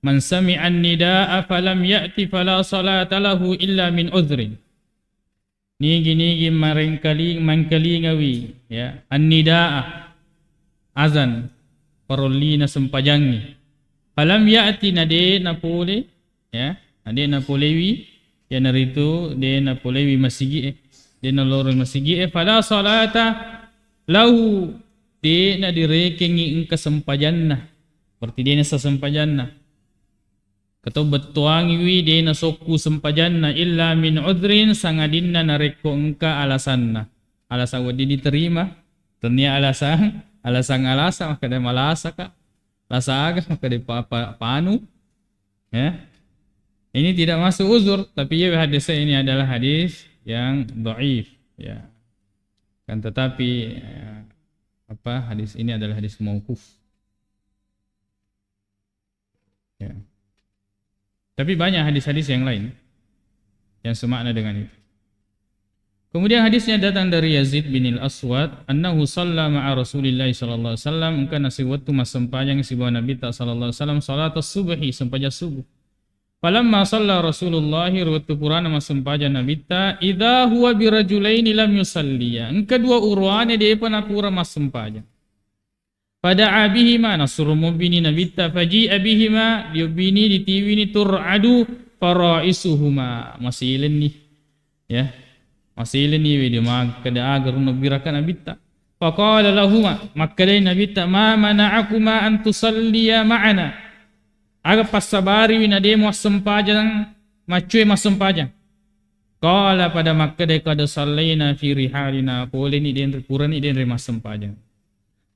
"Man sami'an nida'a falam ya'ti fala salata lahu illa min udhrin." Nigi-nigi marengkali-, mangkalingawi, ya, annida'a, azan, parollina sempajangngi. Falam ya'ti, na de napole, ya, na de napolewi, iyanaritu de napolewi masigi'e, de naloroi masigi'e, fala salata lahu, de nadirekengngi engka sempajanna, berarti de nasa sempajanna. Keto bettuangiwi de nasokku sempajanna illa min udhrin, sangadinna narekko engka alasanna. Alasan wedding diterima, tennia alasan, alasan-alasan, makkeda malasaka, lasa aga, makkeda pa-, pa-, panu. Ya. Ini tidak masuk uzur, tapi ya hadis ini adalah hadis yang dhaif, ya. Kan tetapi, ya, apa, hadis ini adalah hadis mauquf. Ya. Tapi banyak hadis-hadis yang lain yang semakna dengan itu. Kemudian hadisnya datang dari Yazid bin Al-Aswad, annahu shalla ma'a Rasulillah sallallahu alaihi wasallam, engka nasewwettu massempajang sibawa Nabitta sallallahu alaihi wasallam, salatas subhi, sempajang subuh. Falamma shalla Rasulullah, ri wettu purana massempajang Nabitta, idza huwa birajulaini lam yusalliya, engka dua uruane depa napura massempajang. Fada'a bihima, nasuro mobbini Nabitta, faji'a bihima, diobbini, ditiwini, tur'adu faraisuhuma, masilenni. Ya. Masilenni, wedi makkeda aga ro nobbirakka Nabitta. Faqala lahuma, makkedai Nabitta, "Ma mana'akuma an tusalliya ma'ana?" Aga passabariwi na de muassempajang, maccue massempajang? Qala, pada makkedai, "Qad sallaina fi rihalina," poleni denre, purani denre massempajang.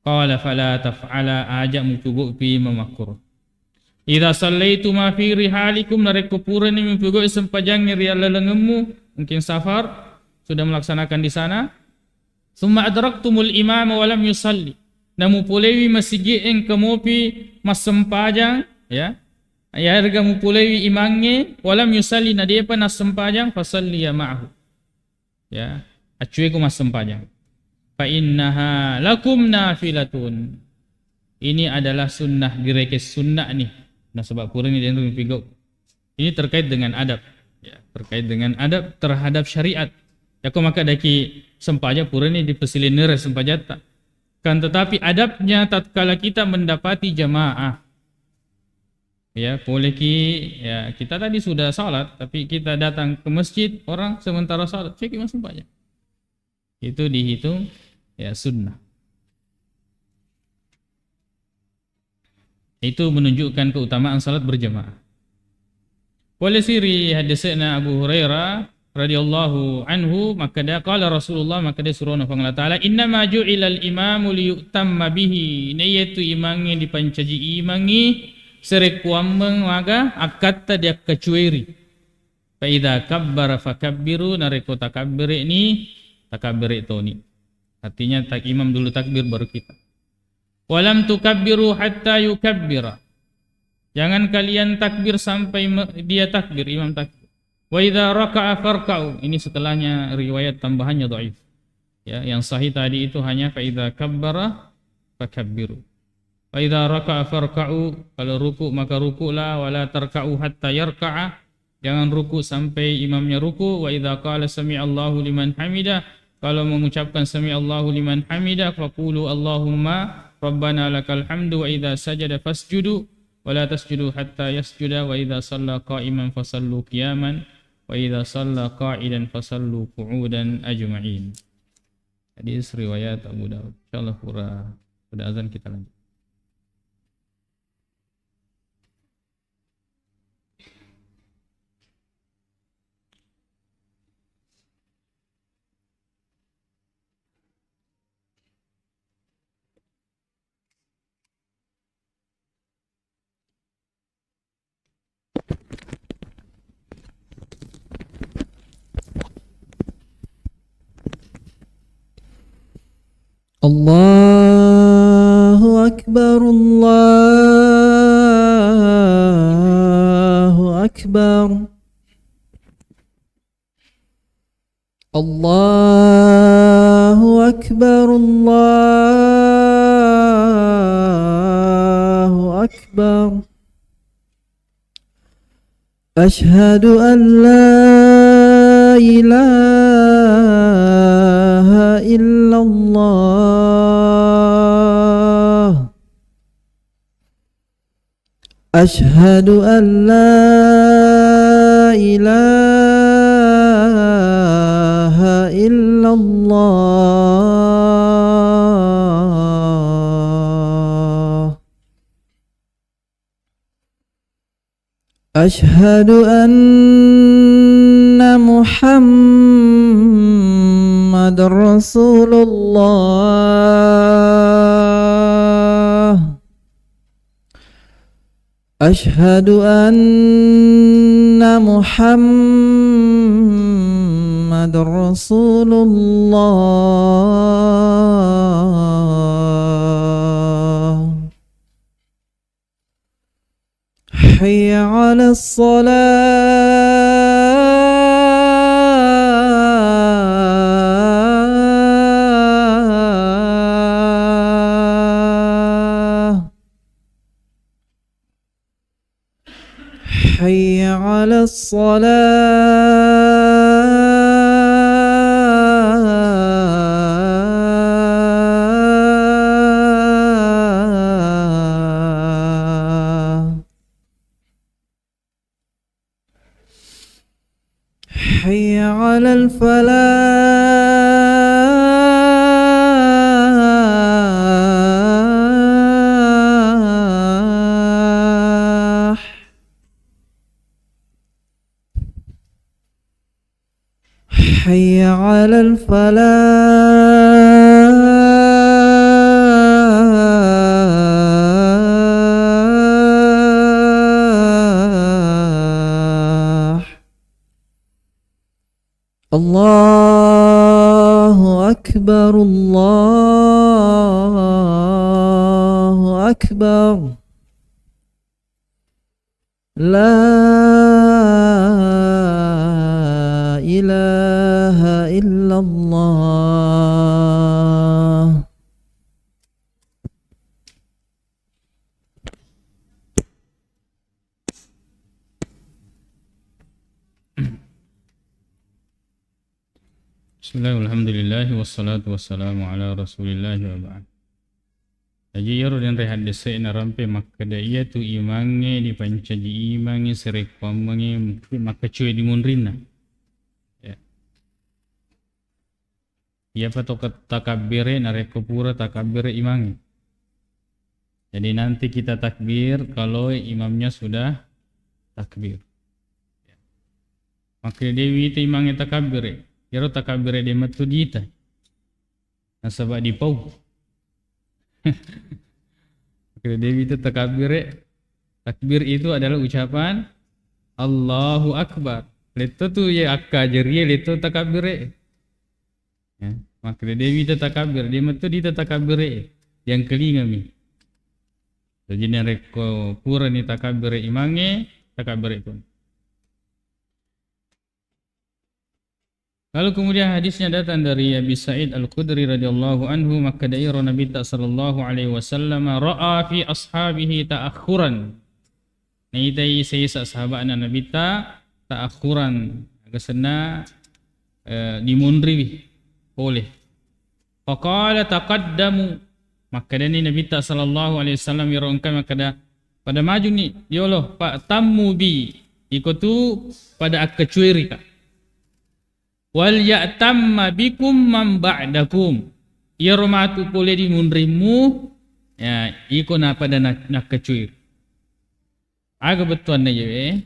Qala fala taf'ala, aja mupugo'pi mamakkuro. Idza sallaituma fi rihalikum, narekko purani mupugo'i sempajangnge ri allalengemmu, mungkin safar, sudah melaksanakan di sana, summa adraktumul imama wa lam yusalli, namupolewi masigi engka mopi massempajang, ya, yarega mupolewi imangnge, wa lam yusalli, na depa nassempajang, fasalliya ma'ahu. Ya, accueku massempajang. Fa innaha lakum nafilatun. Ini adalah sunnah, direke sunnah nih. Nasaba purani denre mupigau. Ini terkait dengan adab. Ya, terkait dengan adab terhadap syariat. Yako makkadaki sempajang purani dipasilenere sempajatta. Kan tetapi adabnya tatkala kita mendapati jamaah. Ya, poleki, ya, kita tadi sudah salat, tapi kita datang ke masjid, orang sementara salat, ceki massempajang. Itu dihitung, ya, sunnah. Itu menunjukkan keutamaan salat berjamaah. Polesi ri hadisna Abu Hurairah radhiyallahu anhu, makkeda, qala Rasulullah, makkeda surona Puang Allah Ta'ala, "Innama ju'ilal imamu liyu'tamma bihi." Naiyetu imangnge dipancaji imangngi sarekkuammeng maga akkatta diakkacueri. Fa idza kabbara fakabbiru, narekko takabbere'ni, takabbere' toni. Artinya, tak-, imam dulu takbir, baru kita. "Walam tukabbiru hatta yukabbira." Jangan kalian takbir sampai me-, dia takbir, imam takbir. "Wa idza raka'a farka'u." Ini setelahnya riwayat tambahannya dhaif. Ya, yang sahih tadi itu hanya "fa idza kabbara fakabbiru." "Fa idza raka'a farka'u," kalau ruku maka rukulah, "wa la tarka'u hatta yarka'a," jangan ruku sampai imamnya ruku. "Wa idza qala sami'allahu liman hamidah," kalau mengucapkan "sami'allahu liman hamidah," faqulu "Allahumma rabbana lakal hamdu," "wa idza sajada fasjudu," "wa la tasjudu hatta yasjuda," "wa idza shalla qa'iman fasallu qiyaman," "wa idza shalla qa'idan fasallu qu'udan ajma'in." Hadis riwayat Abu Daud. Insyaallah pura, udah azan kita lanjut. الله أكبر، الله أكبر. الله أكبر، الله أكبر. أشهد أن لا إله إلا الله. أشهد أن لا إله إلا الله. أشهد أن محمد رسول الله. أشهد أن محمد رسول الله. حي على الصلاة. حي على الصلاة. حي على الفلاح. حي على الفلاح. الله أكبر، الله أكبر. لا إله إلا الله. Bismillah, walhamdulillah, wassalatu wassalamu ala Rasulillah, wa ba'd. Jaji, iyaro denre haddese' narampe makkeda, iyatu imangnge dipancaji imangnge sarekkuammengnge makkecue di munrinna. Ya. Iyapa to ke-, takabbere narekko pura takabbere imangnge. Jadi, nanti kita takbir kalau imamnya sudah takbir. Makkeda de' wita imangnge takabbere. Iyaro takabbere de' mettu diita. Nasaba dipau. Makkeda de' wita takabbere. Takbir itu adalah ucapan Allahu Akbar. Letto tu ya akka jarie letto takabbere. Ya, makkeda de' wita takabbir, de' metto diita takabbere, diangkelingami. Jadi, narekko purani takabbere imangnge, takabbere pun. Lalu kemudian hadisnya datang dari Abi Sa'id Al-Khudri radhiyallahu anhu, makkeda iro Nabitta sallallahu alaihi wasallam, ra'a fi ashabihi ta'akhuran. Naitai sesa sahaba'na Nabitta ta'akhuran, aga senna, eh, dimunriwi pole. Faqala taqaddamu, makkedani Nabitta sallallahu alaihi wasallam, iyaro engka makkeda, pada majuni yolo, fa'tammu bi, iko tu pada akkacuerika. Wal ya'tamma bikum man ba'dakum, iyaro matu pole di munrimmu, ya, iko na pada na-, nakkacueri. Aga bettuanna iyawe?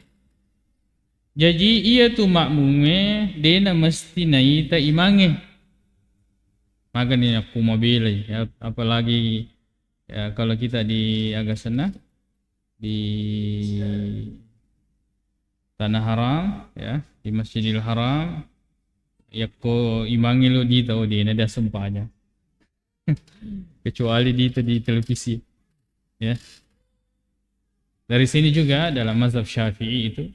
Jaji, iyatu makmume dena mesti naita imangnge. Magani nakku mabelai, ya, apalagi, ya, kalau kita di aga senna, di Tanah Haram, ya, di Masjidil Haram, yakko imangnge lo dita, oh, dena dia sempajang. Kecuali di itu, di televisi. Ya. Dari sini juga dalam mazhab Syafi'i itu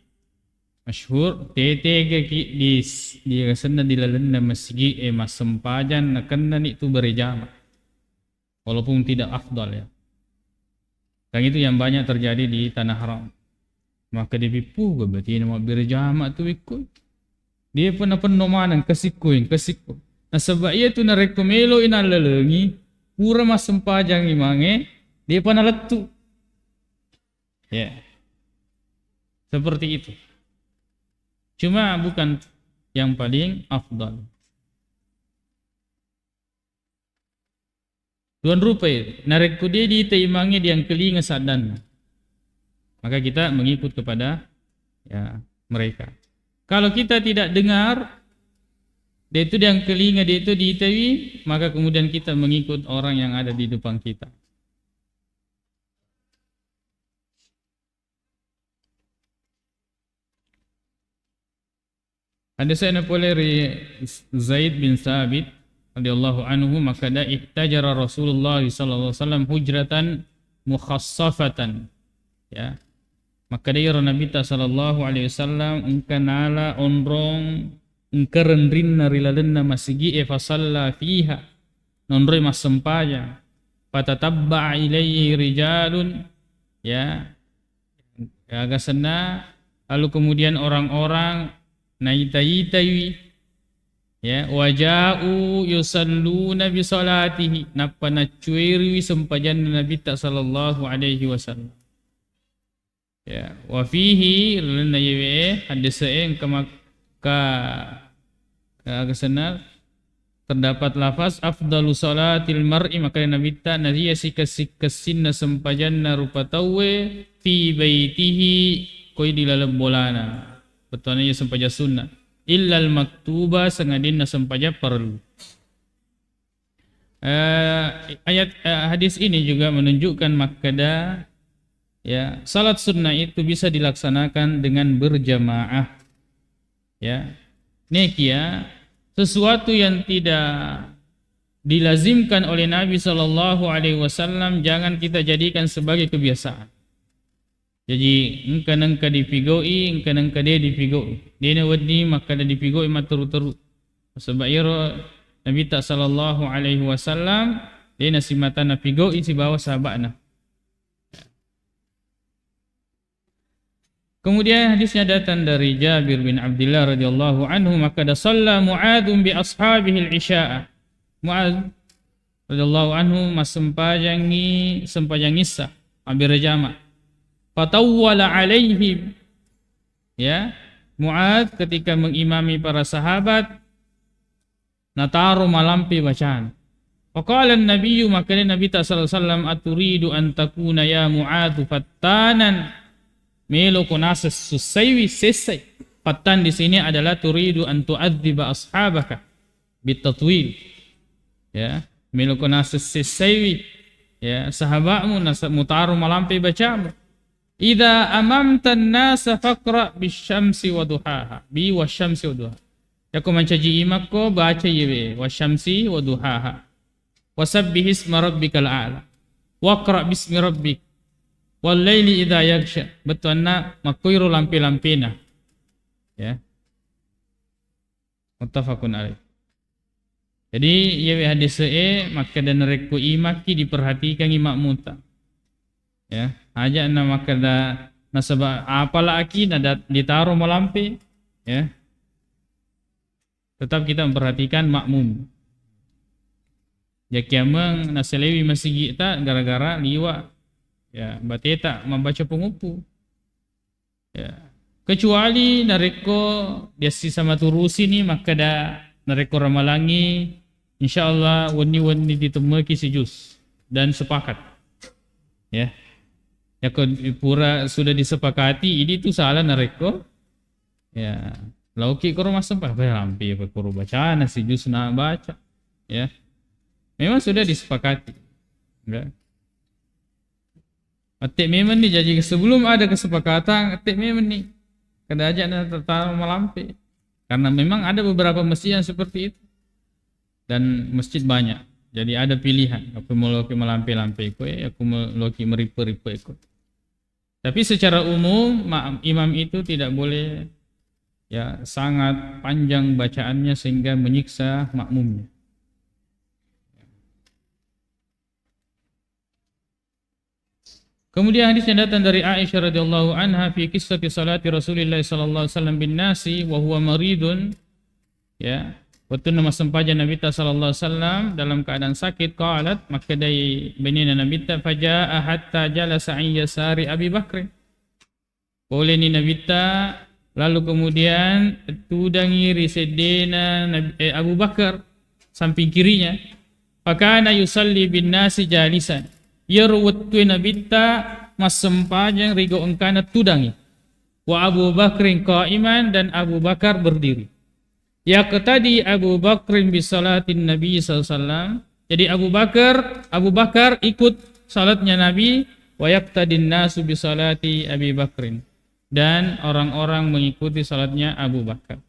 masyhur, tetega ki di, di senna di lalenna masigi e massempajang nakennani tu berejama. Walaupun tidak afdal, ya. Dan itu yang banyak terjadi di Tanah Haram. Maka dipippuga batina mabbere jama tu ikku. Dia pun napenno maneng kesikku, kesikku. Nasaba iya tu narekko melo i nallalengi, pura massempajang imangnge, dia pa nalettu. Ya. Seperti itu. Cuma bukan yang paling afdal. Tuan rupai, narekko dia diita imangnge diangkelinga saddanna, maka kita mengikut kepada, ya, mereka. Kalau kita tidak dengar, dia itu diangkelinga, dia itu diitawi, maka kemudian kita mengikut orang yang ada di depan kita. Hadisna pole ri Zaid bin Sabit radhiyallahu anhu, makkeda, ihtajara Rasulullah sallallahu alaihi wasallam hujratan mukhassafatan. Ya. Makkeda iro Nabitta sallallahu alaihi wasallam engka nala onrong, engka renrinna ri lalenna masigi e, fasalla fiha, nonroi massempajang. Fatatabba'a ilaihi rijalun, ya, ya, aga senna, lalu kemudian orang-orang naita-itaiwi, ya, waja'u yusalluna bisalatihi, nappa naccueriwi sempajanna Nabitta sallallahu alaihi wasallam. Ya, wa fihi, lalenna iyewe haddese'e engka mak-, ka, ka, aga senna, terdapat lafaz afdalu salatil mar'i, makkeda Nabitta, nariya sikessi-kessinna sempajanna rupa tauwe fi baitihi, koi di laleng bolana. Bettuanna iya sempajang sunna. Illal maktuba, sangadinna sempajang parellu. Eh, ayat, eh, hadis ini juga menunjukkan makkeda, ya, salat sunnah itu bisa dilaksanakan dengan berjamaah. Ya. Nekia, sesuatu yang tidak dilazimkan oleh Nabi Shallallahu Alaihi Wasallam jangan kita jadikan sebagai kebiasaan. Jaji, engka nengka dipigau'i, engka nengka de dipigau'i. De nawedding makkeda dipigau'i matteru-teru. Sebab iyaro Nabitta Shallallahu Alaihi Wasallam de nasimata napigau'i sibawa sahaba'na. Kemudian hadisnya datang dari Jabir bin Abdullah radhiyallahu anhu, makkeda, "Shalla Mu'adzun bi ashabihil isya'a." Mu'adz radhiyallahu anhu massempajangi sempajang Isya, mabbere jama. Fatawwala alaihim. Ya, Mu'adz ketika mengimami para sahabat, nataro malampe bacana. Faqala an-nabiyyu, makkeda Nabitta sallallahu alaihi wasallam, "Aturidu an takuna ya Mu'adzu fattanan?" Meloko naseng sussaiwi, sessai. Fattan di sini adalah turidu an tu'adziba ashabaka bitatwil. Ya, meloko naseng sessaiwi, ya, sahabatmu nasa-, mutaro malampe bacamu. "Idza amamtan nasa faqra bisyamsi wa duhaha." Bi wasyamsi wa duhaha. Yako mancaji imakko, baca iyewe, "Wasyamsi wa duhaha. Wasabbihisma rabbikal a'la. Waqra bismi rabbik. Wal laili idza yaghsya." Bettuanna makkoiro lampe-lampena. Ya. Muttafaqun alaih. Jadi, iyewe hadis e makkeda narekko imakki diperhatikangi makmumta. Ya, aja na makkeda nasaba apalaki na dat-, ditaro malampe, ya. Tetap kita memperhatikan makmum. Jakiameng naselewi masigi'ta gara-gara liwa, ya, bateta membaca penguppu. Ya. Kecuali narekko diassisa maturusini makkeda narekko ramalangi, insyaallah wenni-wenni ditemmeki sijus dan sepakat. Ya. Yako pura sudah disepakati, idi tu salah narekko, ya, lauki koro massempajang, apa lampi apa koro bacana sijus na baca. Ya. Memang sudah disepakati. Ya. Ette memang ni, jadi sebelum ada kesepakatan, ette memang ni. Kada aja na tataro malampe. Karena memang ada beberapa masjid yang seperti itu. Dan masjid banyak. Jadi ada pilihan. Aku mau loki malampe-lampe ko, eh, aku mau loki meripe-ripe ko. Tapi secara umum, ma-, imam itu tidak boleh, ya, sangat panjang bacaannya sehingga menyiksa makmumnya. Kemudian hadis yang datang dari Aisyah radhiyallahu anha fi qissati salati Rasulillah sallallahu alaihi wasallam bin nasi wa huwa maridun, ya, wettunna massempajang Nabitta sallallahu alaihi wasallam dalam keadaan sakit, qalat, makkedai benena Nabitta, "Faja'a hatta jalasa an yasari Abi Bakr." Poleni Nabitta, lalu kemudian tudangi ri seddena Nab-, eh, Abu Bakar, samping kirinya. Fakana yusalli bin nasi jalisan. Iyaro wettue Nabitta massempajang ri gau engkana tudangi. Wa Abu Bakrin qaiman, dan Abu Bakar berdiri. Yaqtadi Abu Bakrin bi salatin Nabi sallallahu alaihi wasallam. Jadi Abu Bakar, Abu Bakar ikut salatnya Nabi, wa yaqtadin nasu bi salati Abi Bakrin. Dan orang-orang mengikuti salatnya Abu Bakar.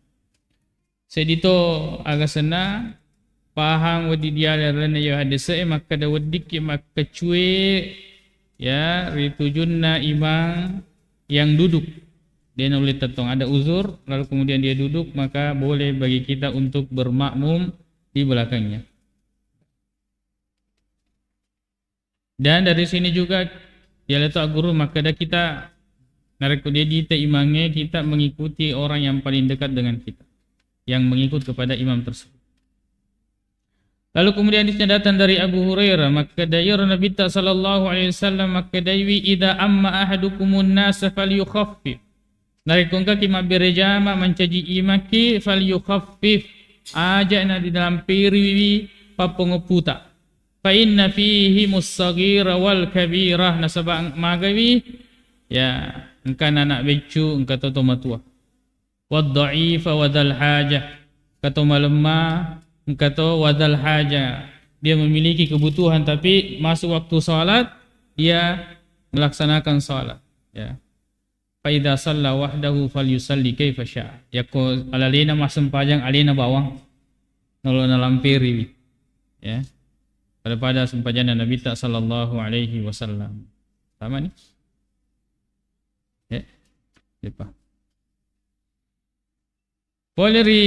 Sedito aga senna pahang wedi diale rene yo hadese e makkeda weddikki makkecue ya ritujunna imang yang duduk. Dia nulle tettong ada uzur, lalu kemudian dia duduk, maka boleh bagi kita untuk bermakmum di belakangnya. Dan dari sini juga, dia letak guru, makkeda kita, narekko dia dite imangnge, kita mengikuti orang yang paling dekat dengan kita, yang mengikut kepada imam tersebut. Lalu kemudian hadisnya datang dari Abu Hurairah, makkeda iyaro Nabitta sallallahu alaihi wasallam makkedaiwi, "Idza amma ahadukumun nasa falyukhaffif." Narekko engkaki mabbere jama mancaji imakki, falyukhaffif, aja na dilampiriwi pappongopputa. Fa inna fihi mussaghira wal kabira, nasaba magawi, ya, engkana anak beccu, engka to tomatua. Wad dha'ifa wa dzal hajah, engka to malemma, engka to wa dzal hajah. Dia memiliki kebutuhan, tapi masuk waktu salat, dia melaksanakan salat. Ya. fa idza shalla wahdahu falyusalli kaifa syaa. Yakko alalena massempajang alena bawang, nolo nalamperiwi. Ya. Pada-pada sempajanna Nabitta sallallahu alaihi wasallam. Sama ni? Ya. Depa. Pole ri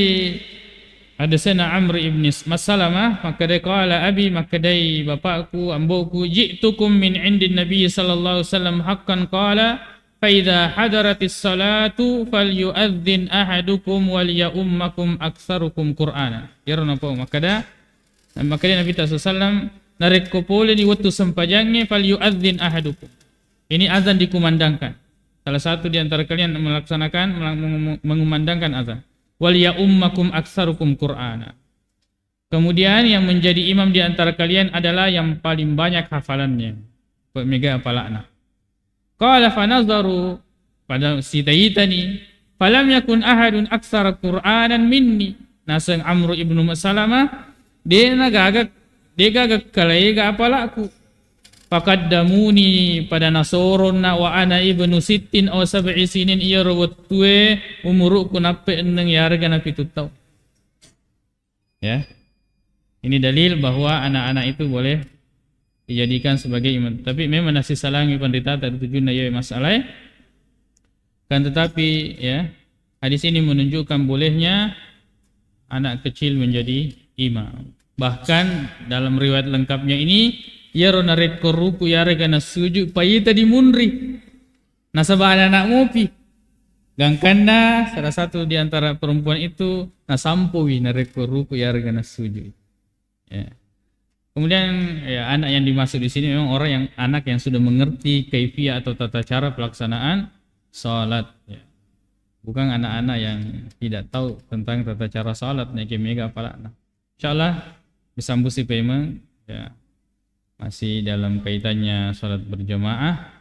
hadesena Amr ibn Masalamah, makkedai, qala abi, makkedai bapakku, amboku, ji'tukum min indin Nabi sallallahu alaihi wasallam haqqan, qala, fa idza hadaratis salatu falyu'adzin ahadukum wal ya'ummakum aktsarukum qur'ana. Iyaro napau makkeda, makkeda Nabi sallallahu alaihi wasallam, narekko poleni wettu sempajangnge, falyu'adzin ahadukum. Ini azan dikumandangkan. Salah satu di antara kalian melaksanakan, mela-, mengumu-, mengumandangkan azan. Wal ya'ummakum aktsarukum qur'ana. Kemudian yang menjadi imam di antara kalian adalah yang paling banyak hafalannya. Pe-, mega apalakna. Qala fanazaru, pada sita-itani, falam yakun ahadun aktsara qur'anan minni. Naseng Amr ibnu Salamah, de nagaga, de gaga kalaega apalakku. Faqaddamuni, pada nasoronna, wa ana ibnu sittin aw sab'i sinin, iyaro wettue umuru'ku nappe enneng yarega napitu taung. Ya. Ini dalil bahwa anak-anak itu boleh dijadikan sebagai imam. Tapi memang nasisalangi penderita tak tujunna ya masalah. Kan tetapi ya, hadis ini menunjukkan bolehnya anak kecil menjadi imam. Bahkan dalam riwayat lengkapnya ini, iyaro narekko ruku yarega nasujud paita dimunri. Nasaba anak-anak mopi. Gangkanna salah satu di antara perempuan itu nasampowi narekko ruku yarega nasujud. Ya. Kemudian ya, anak yang dimaksud di sini memang orang yang, anak yang sudah mengerti kaifiah atau tata cara pelaksanaan salat. Ya. Bukan anak-anak yang tidak tahu tentang tata cara salat, naike mega apalakna. Insyaallah bisa mbusi paimeng, ya. Masih dalam kaitannya salat berjamaah.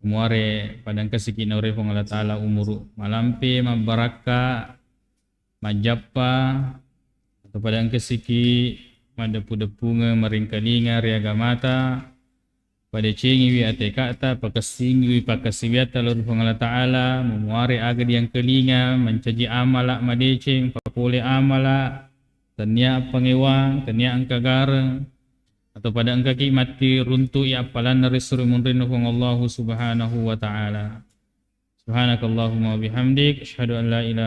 Muare pada engkasiki naure Puang Allah Taala umuru malampe, mabbarakka, majjappa, atau pada engkasiki maddepu-depungeng maringkalinga ri agamata, padecengiwi atekata, pakessingiwi pakkasiwiatta lao ri Puang Allah Taala, memuare aga diangkalinga, mancaji amala madeceng, papole amala, tennia pangewang, tennia engka gareng, atau pada engkaki matti runtu'i appalanna ri suri munrinna Puang Allahu Subhanahu wa Ta'ala. Subhanakallahumma wa bihamdik, asyhadu an la ilaha